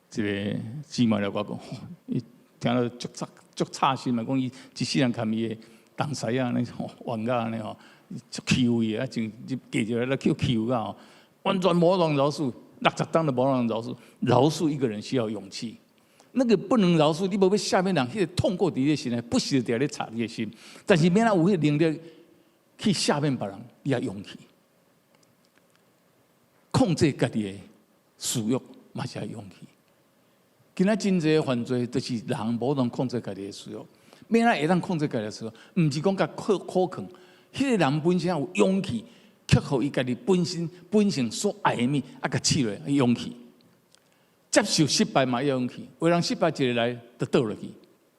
姊妹來我講，伊聽了足扎足差心嘛，講伊一世人共伊的同事啊，按呢吼冤家按呢吼，足欺負伊啊，就過一個來去欺負到，完全無法饒恕，60冬都無法饒恕。饒恕一個人需要勇氣，那個不能饒恕，你無欲赦免人，彼個痛苦佇你的心內，不時佇咧插你的心。但是欲按怎有彼個能力去赦免別人，你愛勇氣，控制家己的私欲，嘛是愛勇氣。今仔真濟犯罪，就是人無能控制家己的私欲。欲按怎會當控制家己的私欲？毋是講共苦苦扛，彼個人本身有勇氣，克服伊家己本身本性所愛的物，啊，共試落勇氣。接受失敗嘛要勇氣，有人失敗一个來就倒落去，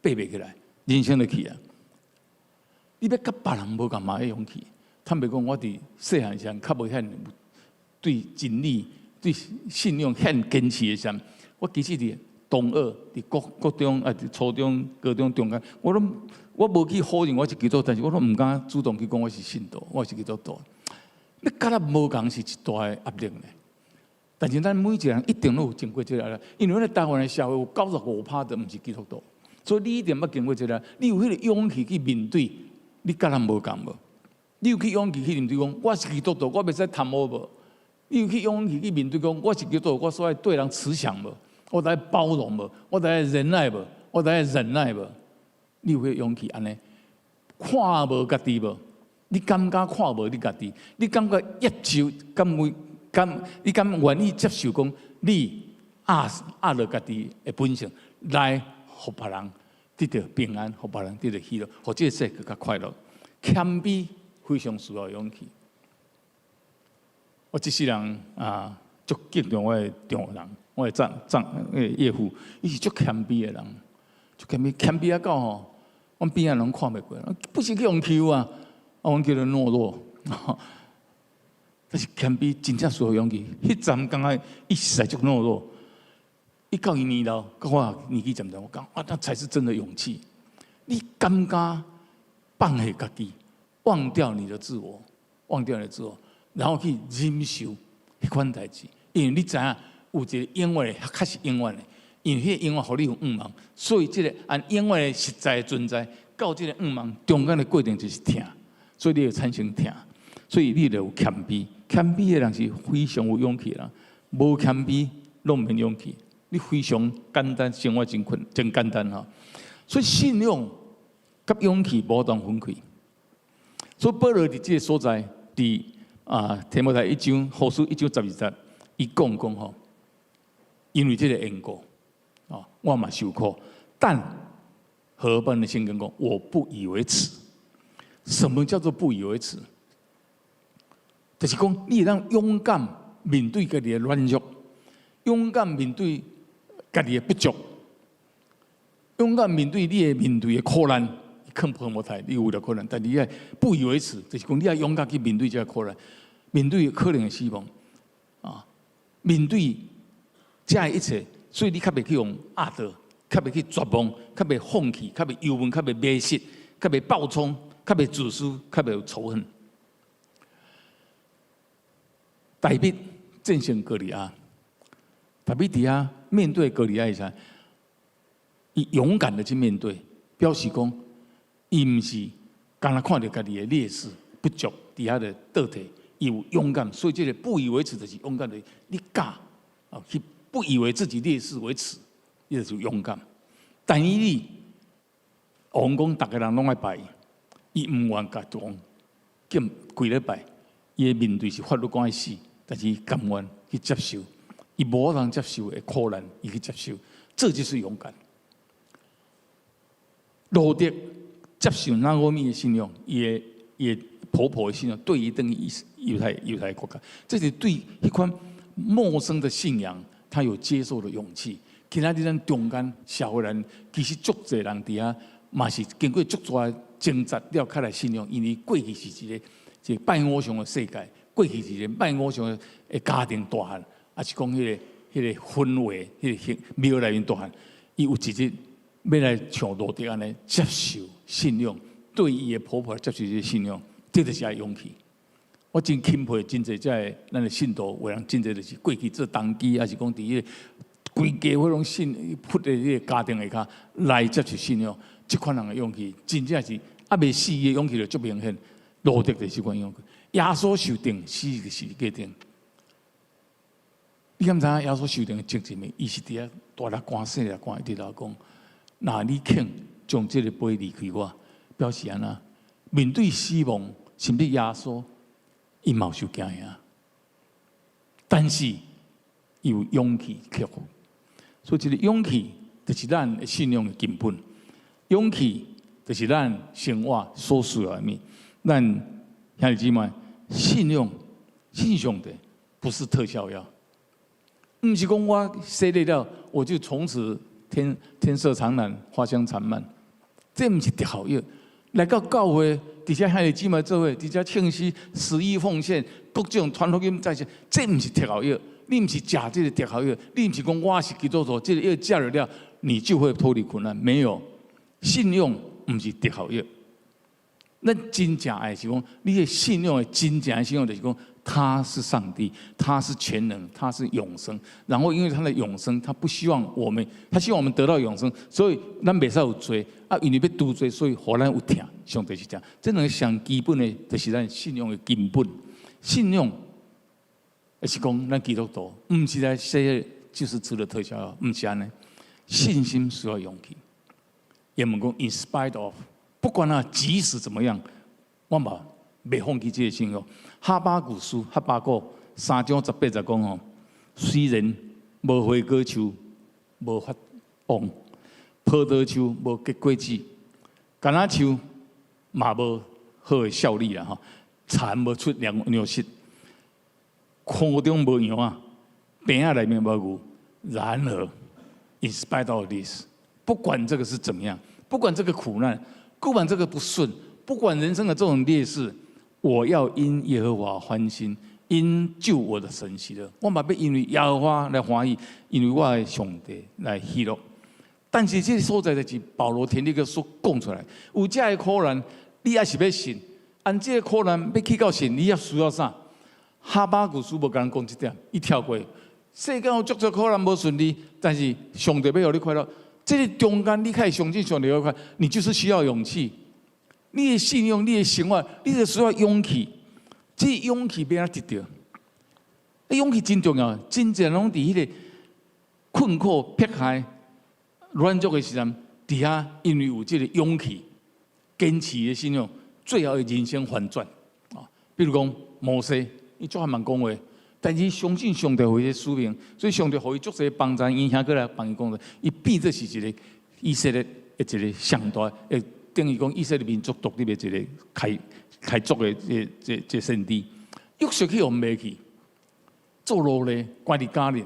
爬袂起來，人生就去啊。你欲佮別人無仝嘛要勇氣。坦白講，我佇細漢時陣較無遐對真理、對信仰遐堅持的時陣，我其實佇中學、佇國國中啊、佇初中、高中中間，我攏我無去否認我是基督徒，但是我攏毋敢主動去講我是信徒，我是基督徒。你佮咱無仝是一大的壓力呢。但是咱每一個人一定攏有經過這個壓力，因為咱台灣的社會有95%都毋是基督徒，所以你一定捌經過這個，你有彼個勇氣去面對，你佮咱無仝無？你有去勇氣去面對講，我是基督徒，我袂使貪污無？你有去勇氣去面對講，我是基督徒，我所愛對人慈祥無？我愛包容無？我愛忍耐無？我愛忍耐無？你有彼個勇氣按呢？看無家己無？你敢敢看無你家己？你感覺接受？敢會敢？你敢願意接受講你壓壓落家己的本性，來予別人得著平安，予別人得著喜樂，予這個世界閣較快樂。謙卑非常需要勇氣。我這世人啊，足敬重我的丈人，我的丈丈岳父，伊是足謙卑的人，足謙卑，謙卑啊到吼，阮邊仔攏看袂過，不是去予欺負啊，啊，阮叫做懦弱。但是謙卑真正需要勇氣。彼陣感覺伊實在足懦弱，伊到伊年老，佮我年紀漸漸，我講啊，那才是真的勇氣。你敢敢放下家己，忘掉你的自我，忘掉你的自我，然後去忍受彼款代誌，因為你知影有一個永遠的，較是永遠的，因為彼個永遠予你有盼望，所以這個按永遠的實在存在，到這個盼望中間的過程就是疼，所以你會產生疼，所以你就有謙卑。謙卑的人是非常有勇氣的人，無謙卑攏毋免勇氣。你非常簡單，生活真困真簡單吼。所以信仰佮勇氣無當分開。所以保羅佇這個所在，佇啊提摩太一章後書一章十二節，伊講講吼，因為這個緣故，啊，我嘛受苦，但和合本的聖經講，我不以為恥。什麼叫做不以為恥？就是講你會當勇敢面對家己的軟弱，勇敢面對家己的不足，勇敢面對你的面對的苦難，看破無太，你有著苦難，但你愛不以為恥，就是講你愛勇敢去面對這個苦難，面對可能的死亡，啊，面對這一切，所以你較袂去予壓倒，較袂去絕望，較袂放棄，較袂憂悶，較袂迷失，較袂暴衝，較袂自私，較袂有仇恨。大衛戰勝歌利亞，大衛佇遐面對歌利亞的時，伊勇敢的去面對，表示講，伊毋是干焦看著家己的劣勢不足，佇遐咧倒退，伊有勇敢，所以這個不以為恥就是勇敢的。你敢啊去不以為自己劣勢為恥，伊就是勇敢。但以理，王講逐个人攏愛拜伊，伊毋願共王敬跪咧拜，伊的面對是法律講愛死。但是伊甘願去接受，伊無法通接受的苦難，伊去接受，這就是勇敢。路得接受拿俄米的信仰，伊的婆婆的信仰，對伊轉去猶太國家，這是對彼款陌生的信仰，他有接受的勇氣。今仔日咱中間社會人，其實足濟人佇遐，嘛是經過足大的掙扎了，較來信仰，因為過去是一個拜偶像的世界，過去是一個拜偶像的家庭大漢，抑是講彼個氛圍、彼個廟內面大漢，伊有一日欲來像路得按呢接受信仰，對伊的婆婆來接受這個信仰，這就是愛勇氣。我真欽佩真濟這个咱的信徒，有人真濟就是過去做童乩，抑是講佇彼个規家伙攏信佛的彼個家庭下跤來接受信仰，這款人的勇氣，真正是猶未死的勇氣就足明顯。路得就是這款勇氣，耶穌受釘死佇十字架頂。你敢知影耶穌受釘的前一暝，伊是佇遐大力寒細力寒，一直來講：若你肯將這個杯離開我，表示按怎？面對死亡，甚至耶穌，伊嘛有受驚嚇，但是伊有勇氣克服。所以，這個勇氣就是咱信仰的根本。勇氣就是咱生活所需要的物。咱兄弟姊妹，信仰信上帝不是特效藥，毋是講我洗禮了，我就從此天色常藍，花香常漫。這毋是特效藥。來到教會，佇遮兄弟姊妹做伙，佇遮唱詩、十一奉獻、各種傳福音在線，這毋是特效藥。你毋是食這個特效藥，你毋是講我是基督徒，這個藥食了，你就會脫離苦難。沒有，信仰毋是特效藥。咱真正愛是講，你的信仰的真正的信仰就是講，他是上帝，他是全能，他是永生。然後因為他的永生，他不希望我們，他希望我們得到永生，所以咱袂使有罪啊，因為欲除罪，所以予咱有疼。上帝是這樣，這兩個上基本的，就是咱信仰的根本。信仰是講咱基督徒，毋是來說就是吃了特效藥，毋是按呢。信心需要勇氣。英文講 in spite of。不管啊，即使怎麼樣，我嘛袂放棄這個信仰。哈巴谷書，哈巴谷三章十八節講吼，雖然無花果樹無發旺，葡萄樹無結果子，橄欖樹嘛無好的效力啦吼，田無出糧食，圈中無羊仔，棚仔內面無牛。然而，in spite of this，不管這個是怎麼樣，不管這個苦難，不管這個不順，不管人生的這種劣勢，我要因耶和華歡心，因救我的神喜樂。我嘛欲因為耶和華來歡喜，因為我的上帝來喜樂。但是這個所在就是保羅田立克所講出來，有這個苦難，你猶是欲信？按這個苦難欲去到信，你猶需要啥？哈巴谷書無共咱講這點，伊跳過。世間有足濟苦難無順利，但是上帝欲予你快樂。這個中間你開始相信上帝會快，你就是需要勇氣。你的信仰、你的生活，你就需要勇氣。這個勇氣欲按怎得著？勇氣真重要，真正攏佇彼個困苦、迫害、軟弱的時陣，佇遐因為有這個勇氣、堅持的信仰，最後的人生反轉啊！比如講摩西，伊足愛慢講話，但是相信上帝予伊使命，所以上帝予伊足濟幫助，影響過來幫伊講的，伊變做是一個以色列的一個上大，等於講以色列民族獨立的一個開拓的這先知。約瑟去予賣去做奴隸，關佇監裡，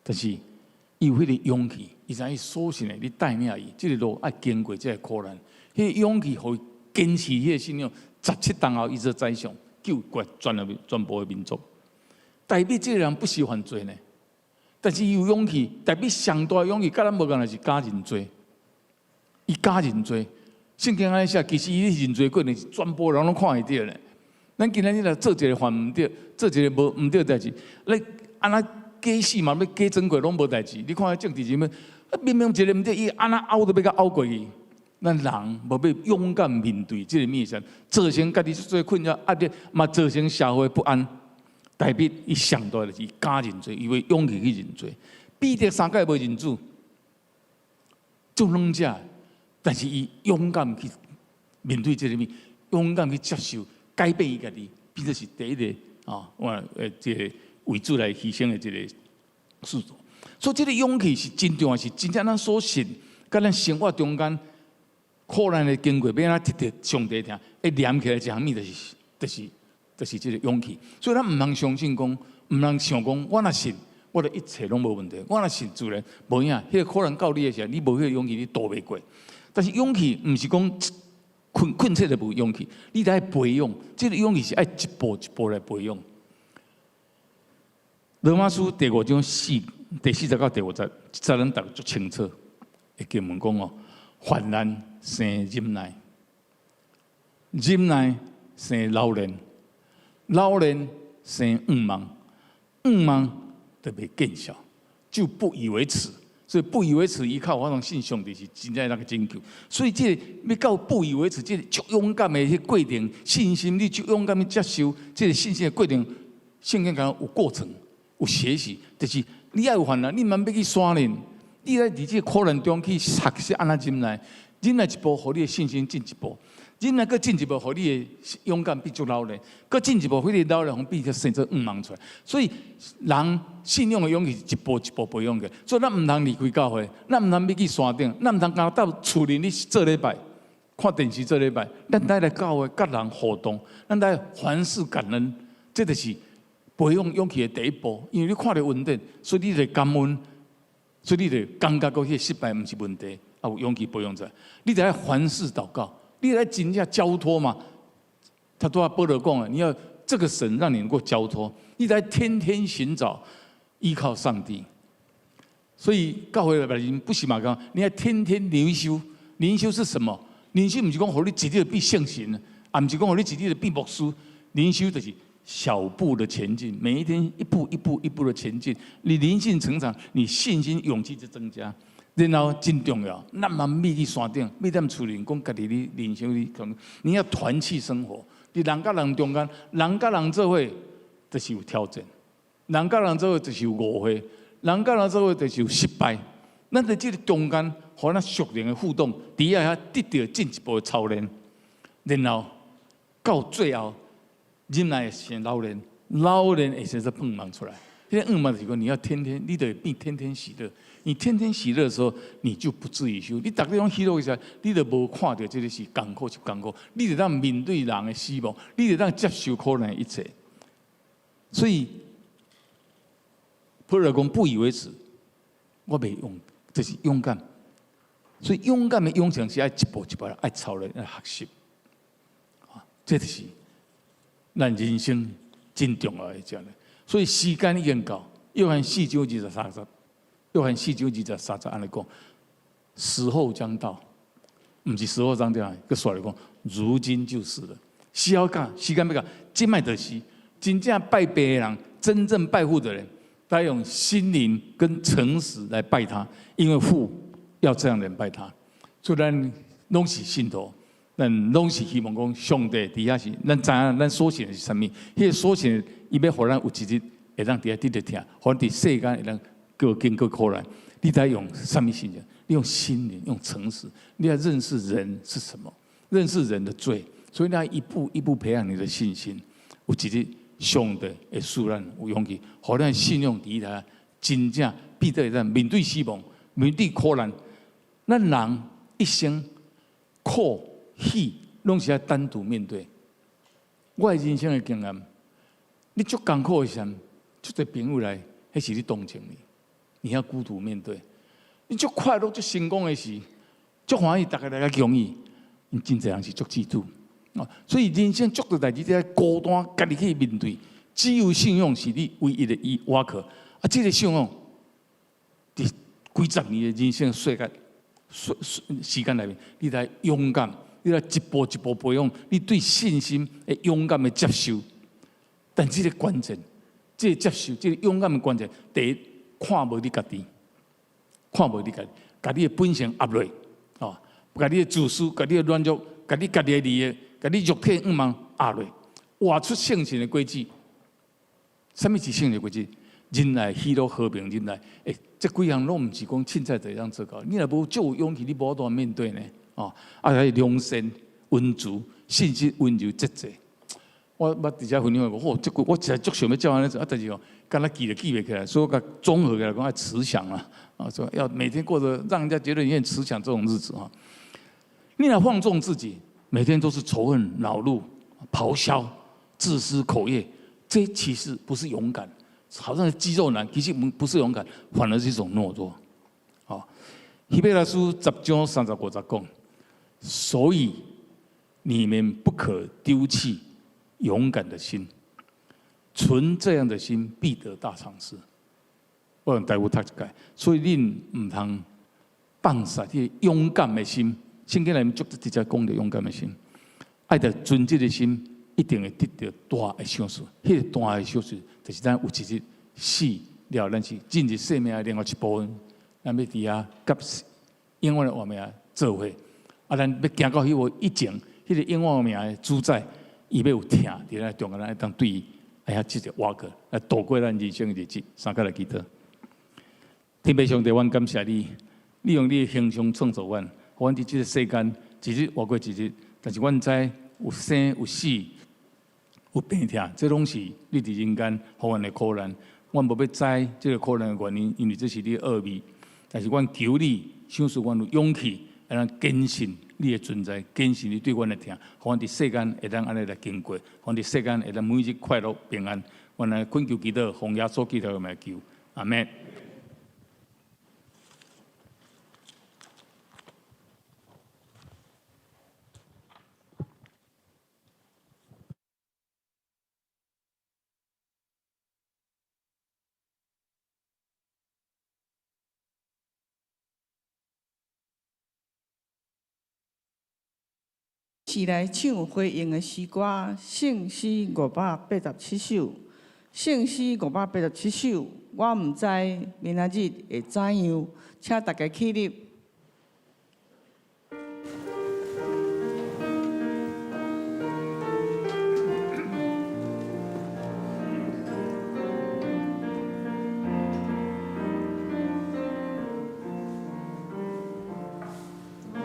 但是伊有彼個勇氣，伊知影伊所信的，你帶領伊，這個路愛經過這個苦難，彼個勇氣予伊堅持彼個信仰，17冬後伊做宰相，救國全部的民族。大衛這個人不是犯罪呢，但是伊有勇氣，大衛上大的勇氣，佮咱無仝是敢認罪，伊敢認罪。聖經按呢寫，其實伊認罪過程是全部人攏看會著咧。咱今仔日來做一個犯毋對，做一個無毋對代誌，你按怎假死嘛，欲假裝過攏無代誌。你看彼政治人物，明明一個毋對，伊按怎拗都欲共拗過去。咱人無欲勇敢面對這個物件，造成家己足濟困擾壓力，嘛造成社會不安。大衛伊上大就是敢認罪，伊有勇氣去認罪。彼得三擺無認主，做軟者，但是伊勇敢去面對這個物，勇敢去接受，改變伊家己，變做是第一個啊，我這個為主來犧牲的這個使徒。所以這個勇氣是真重要，是真正咱所信，佮咱生活中間苦難的經過，欲按怎得著上帝疼，會連起來一項物就是這個勇氣。所以咱毋通相信講，毋通想講，我若信，我的一切攏無問題。我若信自然無影。彼個苦難到你的時候，你無彼個勇氣，你渡袂過。但是勇氣毋是講困困醒就無勇氣，你得愛培養。這個勇氣是愛一步一步來培養。羅馬書第五章第四節到第五節，這節咱讀足清楚。會經文講哦，患難生忍耐，忍耐生老練，老練生向望，向望就袂見笑，就不以為恥。所以不以為恥，依靠我相信上帝是真正那個拯救。所以這個欲到不以為恥，這個足勇敢的彼過程，信心你足勇敢的接受這個信心的過程，聖經講有過程，有學習，就是你愛有患難，你毋免欲去山裡，你愛佇這個苦難中去學習按怎忍耐，忍耐一步，予你的信心進一步；忍耐閣進一步，予你的勇敢變足老練；閣進一步，予你的老練變成生做向望出來。所以人信仰的勇氣是一步一步培養的。所以咱毋通離開教會，咱毋通欲去山頂，咱毋通干焦佇厝裡咧做禮拜、看電視做禮拜。咱愛來教會，佮人互動，咱愛凡事感恩，這就是培養勇氣的第一步。因為你看著恩典，所以你就感恩，所以你就感覺講彼個失敗毋是問題，啊有勇氣培養出來。你得愛凡事禱告，你愛真正交託嘛。他拄仔保羅講的，你要這個神讓你能夠交託，你得天天尋找依靠上帝。所以教會內面不是嘛講，你要天天靈修，靈修是什麼？靈修毋是講予你一日變聖神，也毋是講予你一日變牧師。靈修就是小步的前進，每一天一步一步一步的前進。你靈性成長，你信心勇氣就增加。然後真重要，咱毋通欲去山頂，欲踮厝裡講家己咧靈修咧，你要團契生活。佇人佮人中間，人佮人做伙，就是有挑戰；人佮人做伙就是有誤會；人佮人做伙就是有失敗。咱佇這個中間，予咱屬靈的互動，佇遐得著進一步的操練，然後到最後，忍耐會生老練，老練會生做盼望出來。彼個盼望就是講，你要天天，你得變天天喜樂。你天天喜樂的時候，你就不至於羞。你逐日攏喜樂的時候，你就無看著這個是艱苦是艱苦，你就當面對人的死亡，你就當接受苦難一切。所以，保羅講不以為恥，我袂用，這是勇敢。所以勇敢的養成是愛一步一步來，愛操練，愛學習。啊，這就是咱人生真重要的一項。所以時間已經到，約翰四章二十三節，約翰四章二十三節按呢講，時候將到，毋是時候將到，閣煞來講，如今就是了。時候到，時間欲到，這擺就是真正拜父的人，真正拜父的人，他用心靈跟誠實來拜他，因為父要這樣人拜他。所以咱攏是信徒，咱攏是希望講上帝佇遐是，咱知影咱所信的是啥物，彼個所信，伊欲予咱有一日會當佇遐得著疼，予咱佇世間會當閣經過苦難。你得用啥物信仰？你用心靈，用誠實，你要認識人是什麼，認識人的罪，所以你要一步一步培養你的信心。有一日上帝會賜咱有勇氣，予咱信仰佇遐真正變得會當面對死亡，面對苦難。咱人一生苦喜攏是愛單獨面對。我的人生的經驗，你足艱苦的時陣，足濟朋友來，彼是咧同情你，你要孤獨面對。你足快樂、足成功的時，足歡喜，逐家來共恭喜，𪜶真濟人是足嫉妒。哦，所以人生足濟代誌，這孤單，家己去面對。只有信仰是你唯一的依靠。啊，這個信仰，佇幾十年的人生歲月、歲時間內面，你來勇敢，你來一步一步培養你對信心的勇敢的接受。但這個關鍵，這個接受，這個勇敢的關鍵，第一，看無你家己，看無你家己，共你的本性壓落，哦，共你的自私，共你的軟弱，共你家己的利益，共你肉體欲望壓落，活出聖神的果子。啥物是聖神的果子？忍耐、喜樂、和平、忍耐。欸，這幾項攏毋是講凊彩就會當做到。你若無足有勇氣，你無法度面對呢。哦，啊，還良善、溫慈、信實、溫柔、節制。我捌佇遮分享過，吼，這句我實在足想欲照按呢做，啊，但是哦，敢若記就記袂起來，所以我共綜合起來講，愛慈祥啊，啊，說要每天過得讓人家覺得你很慈祥這種日子啊。你若放縱自己，每天都是仇恨、惱怒、咆哮、自私、口業，這其實不是勇敢，好像是肌肉男，其實不是勇敢，反而是一種懦弱。啊，希伯來書10章35節講，所以你們不可丟棄勇敢的心，存這樣的心，必得大賞賜。我用台語讀一擺，所以恁毋通放殺這個勇敢的心。聖經內面足直接講著勇敢的心，愛著存這個心，一定會得著大的賞賜。彼個大的賞賜，就是咱有一日死了，咱是進入生命的另外一部分，咱欲佇遐佮永遠的活命做伙。啊，咱欲行到彼个以前，彼個永遠活命的主宰，伊欲有疼佇咱中間，咱會當對伊愛遐直接活過來度過咱人生的日子。三個來祈禱，天父上帝，阮感謝你，你用你的形象創造阮，予阮佇這個世間一日活過一日。但是阮知有生有死有病痛，這攏是你佇人間予阮的苦難。阮無欲知這個苦難的原因，因為這是你的奧秘。但是阮求你，賞賜阮有勇氣，會當堅信你的存在，堅信你對阮的疼，予阮佇世間會當按呢來經過，予阮佇世間會當每日快樂平安。阮來懇求祈禱，奉耶穌基督的名求，阿們。是來唱回應的詩歌，聖詩587首，聖詩587首，我毋知明仔日會怎樣，請大家起立。我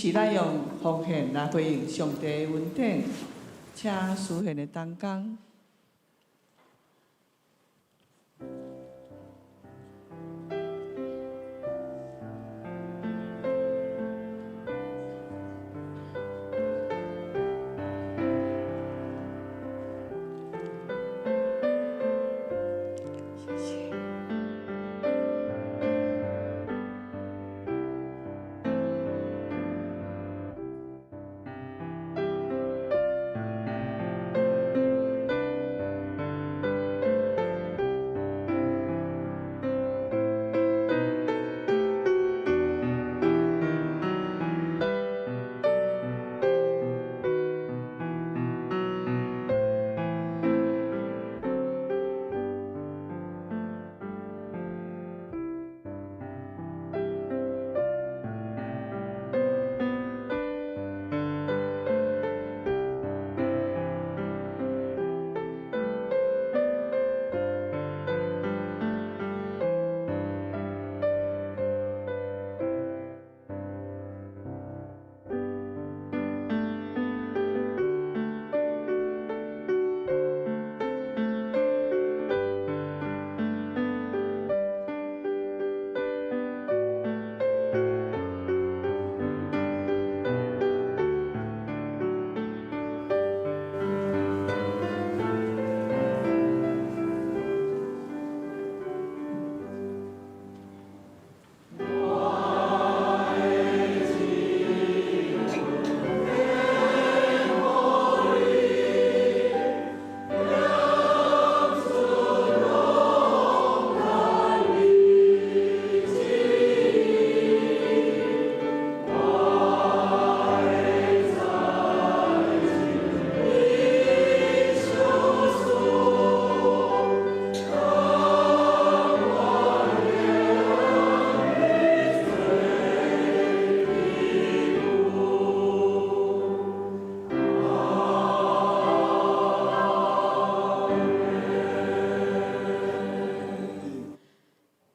是咱用奉獻來回應上帝的恩典，請司獻的同工。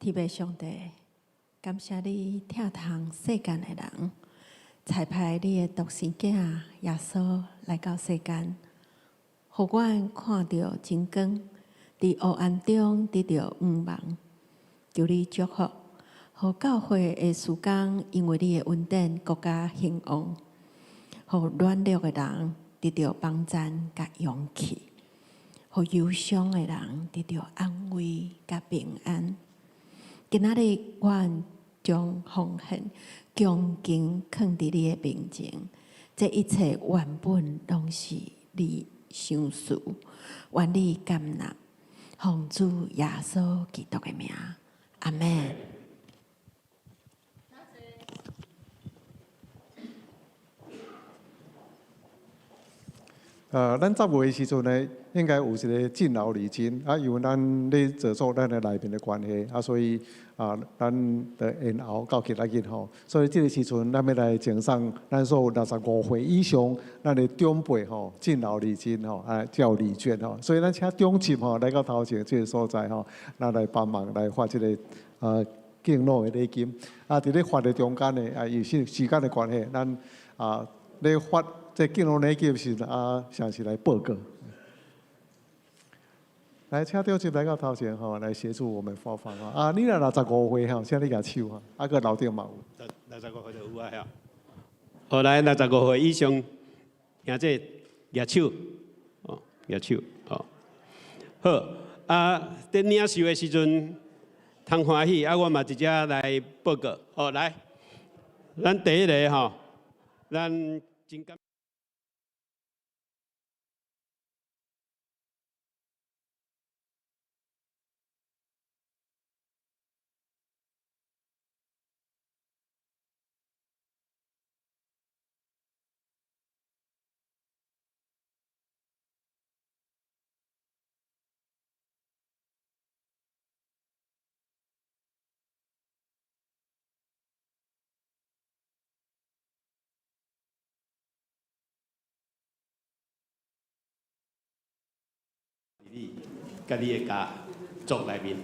天父上帝，感謝你疼痛世間的人，差派你的獨生子耶穌來到世間，予阮看著真光，佇黑暗中得著光芒。求你祝福，予教會的事工，因為你的恩典，閣較興旺，予軟弱的人得著幫贊佮勇氣，予憂傷的人得著安慰佮平安。今仔日，阮將奉獻恭敬囥佇你的面前，這一切原本攏是你賞賜，願你甘納，奉主耶穌基督的名，阿們。咱十月的時陣呢，應該有一個敬老禮金啊，因為咱咧製作咱的內面的關係啊，所以啊，咱就延後到今仔日吼。所以這個時陣，咱欲來贈送咱所有65歲以上咱的長輩吼，敬老禮金吼，啊，才有禮券吼。所以咱請長執吼來到頭前這個所在吼，咱來幫忙來發這個敬老的禮金。啊，佇咧發的中間呢，啊，有時時間的關係，咱啊咧發。這敬老禮金時啊，誠是來報告。來，請長執來到頭前吼，來協助我們發放啊。啊，你若65歲吼，請你舉手吼，啊，閣樓頂嘛有。65歲就有啊，嚇。好，來65歲以上，兄弟舉手，哦，舉手，哦。好，啊，佇領受的時陣，通歡喜，啊，我嘛直接來報告。哦，來，咱第一个吼，咱真感。你佮你的家族內面。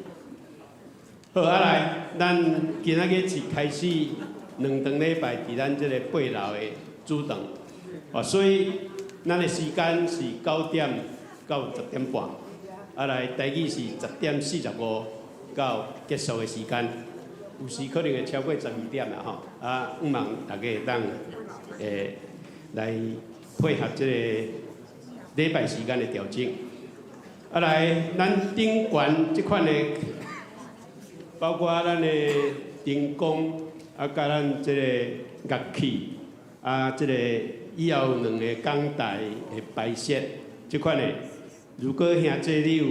好，啊來，咱今仔日是開始两顿礼拜佇咱這个八樓的主堂。哦，所以咱的時間是9點到10點半，啊來台語是10點45到結束的時間，有時可能會超過12點啦吼。啊，向望大家會當來配合這個禮拜時間的調整。啊來，咱頂懸這款的，包括咱的燈光，啊，佮咱這個樂器，啊，這個以後兩个講台的擺設，這款的，如果兄弟你有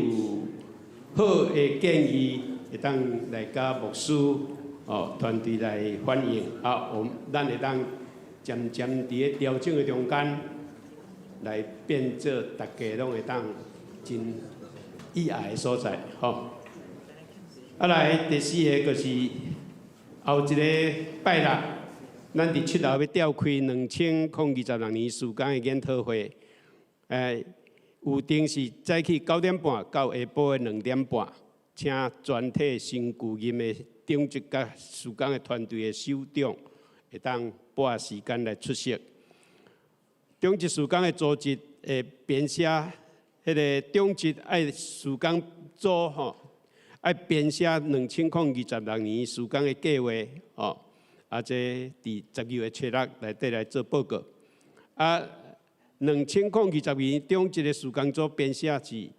好的建議，會當來佮牧師哦團隊來反映，啊，我咱會當漸漸佇咧調整的中間，來變做大家攏會當真意愛的所在，吼。啊來第四个就是後一个拜六，咱佇七樓欲召開2026年事工的研討會，有定是早起9點半到下晡的2點半，請全體新舊任的長執佮事工的團隊的首長，會當撥時間來出席。長執事工的組織會編寫，彼个長執愛事工組吼，愛編寫2026年事工的計劃吼，啊，這佇12月初六內底來做報告。啊，2022年長執的事工組編寫是，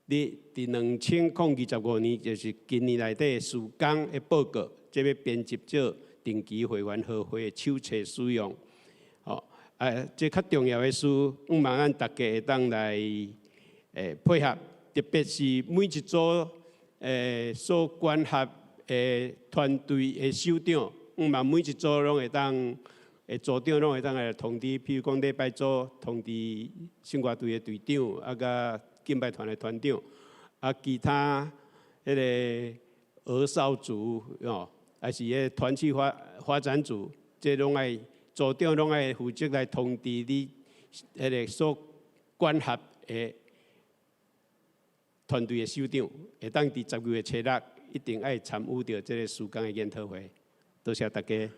佇2025年，就是今年內底事工的報告，這欲編輯做定期會員和會的手冊使用。吼，啊，這較重要的事，向望咱大家會當來配合，特別是每一組所管轄的團隊的首長，向望每一組攏會當，組長攏會當來通知，譬如講禮拜組通知聖歌隊的隊長，啊，佮敬拜團的團長，啊，其他彼个兒少組哦，還是彼个團契發展組，這攏愛組長攏愛負責來通知你彼个所管轄的團隊的首長，會當佇12月初六一定愛參與著這个事工的研討會。多謝大家。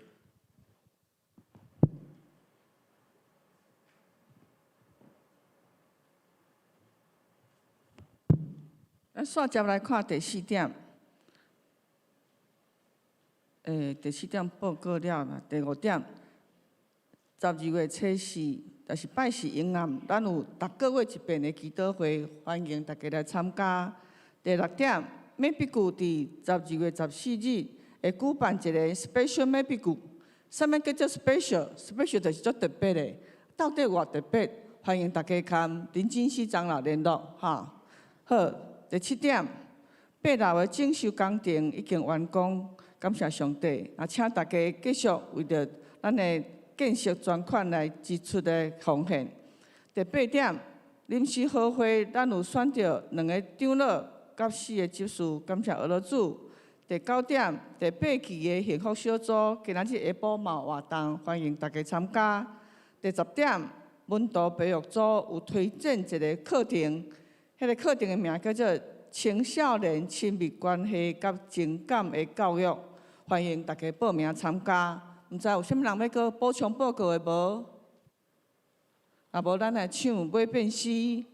咱煞接來看第四點。第四點報告了啦，第五點，12月初四，就是拜四暝暗，咱有逐个月一遍的祈禱會，歡迎大家來參加。第六點，美比谷佇12月14日會舉辦一个 special 美比谷，啥物叫做 special？special 就是足特別的，到底有偌特別？歡迎大家佮林金熙長老聯絡，哈。好，第七點，八樓的整修工程已經完工，感謝上帝。啊，請大家繼續為著咱的建設專款來支出的奉獻。第八點，臨時和會，咱有選著兩个長老佮四个執事，感謝阿羅主。第九點，第八期的幸福小組今仔日下晡嘛有活動，歡迎大家參加。第十點，門徒培育組有推薦一个課程，彼个課程的名叫做青少年親密關係佮情感的教育，歡迎大家報名參加。毋知有啥物人欲閣補充報告的無？啊，無咱來唱尾變詩，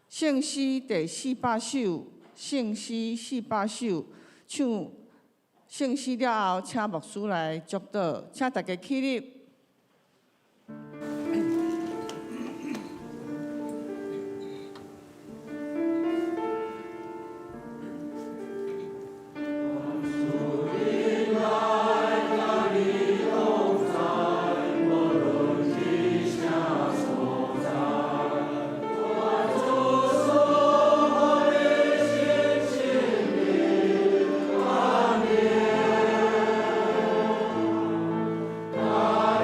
聖詩第400首，聖詩400首，唱聖詩了後，請牧師來祝禱，請大家起立。阿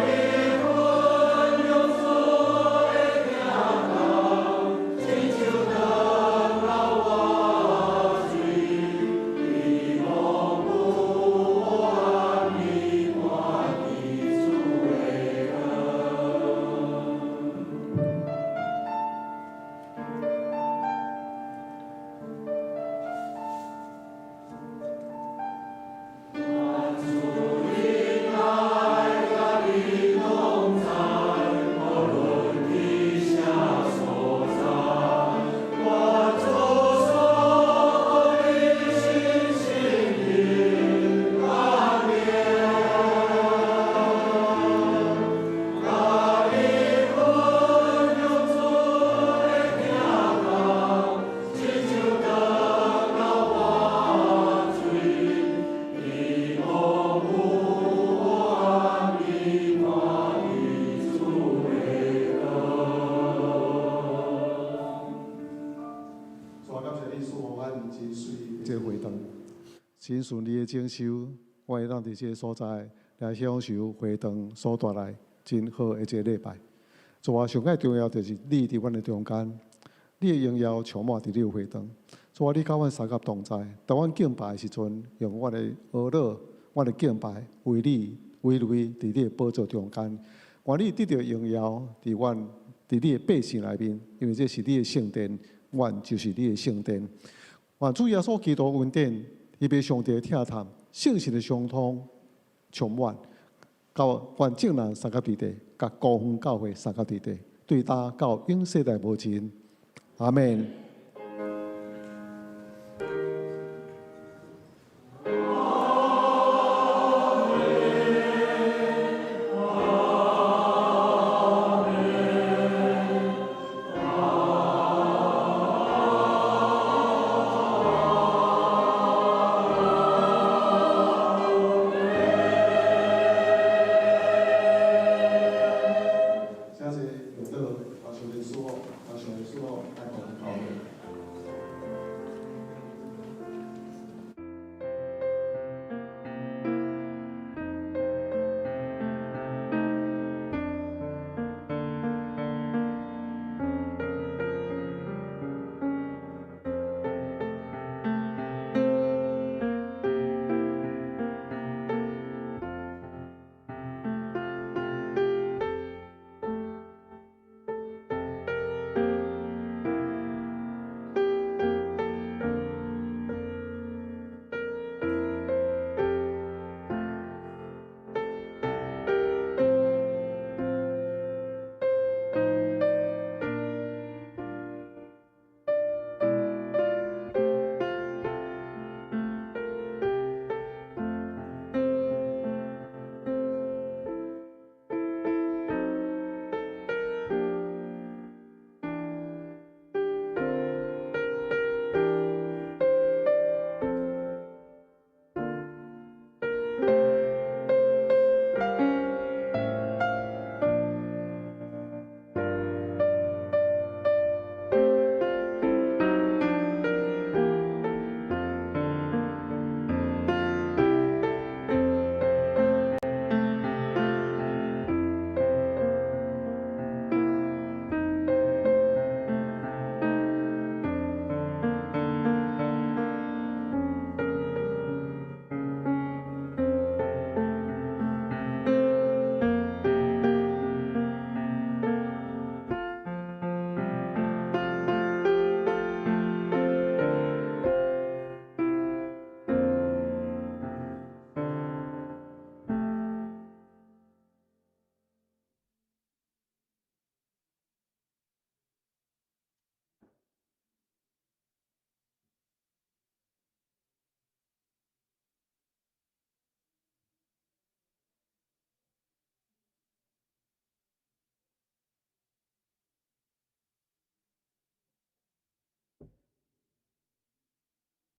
真順利的整修，我會當佇這个所在來享受會堂所帶來真好的一個禮拜。主啊，上蓋重要就是你佇阮的中間，你的榮耀充滿佇你的會堂。主啊，你佮阮相佮同在，當阮敬拜的時陣，用阮的哀樂、阮的敬拜為你為類佇你的寶座中間。願你得著榮耀佇阮佇你的百姓內面，因為這是你的聖殿，阮就是你的聖殿。願主耶穌基督恩典，伊被上帝的疼痛、聖神的相通充滿，到阮眾人相佮佇地，佮高峰教會相佮佇地，對今到永世代無盡。阿門。請這長老，阿上帝賜福，阿上帝賜福，愛高峰教會。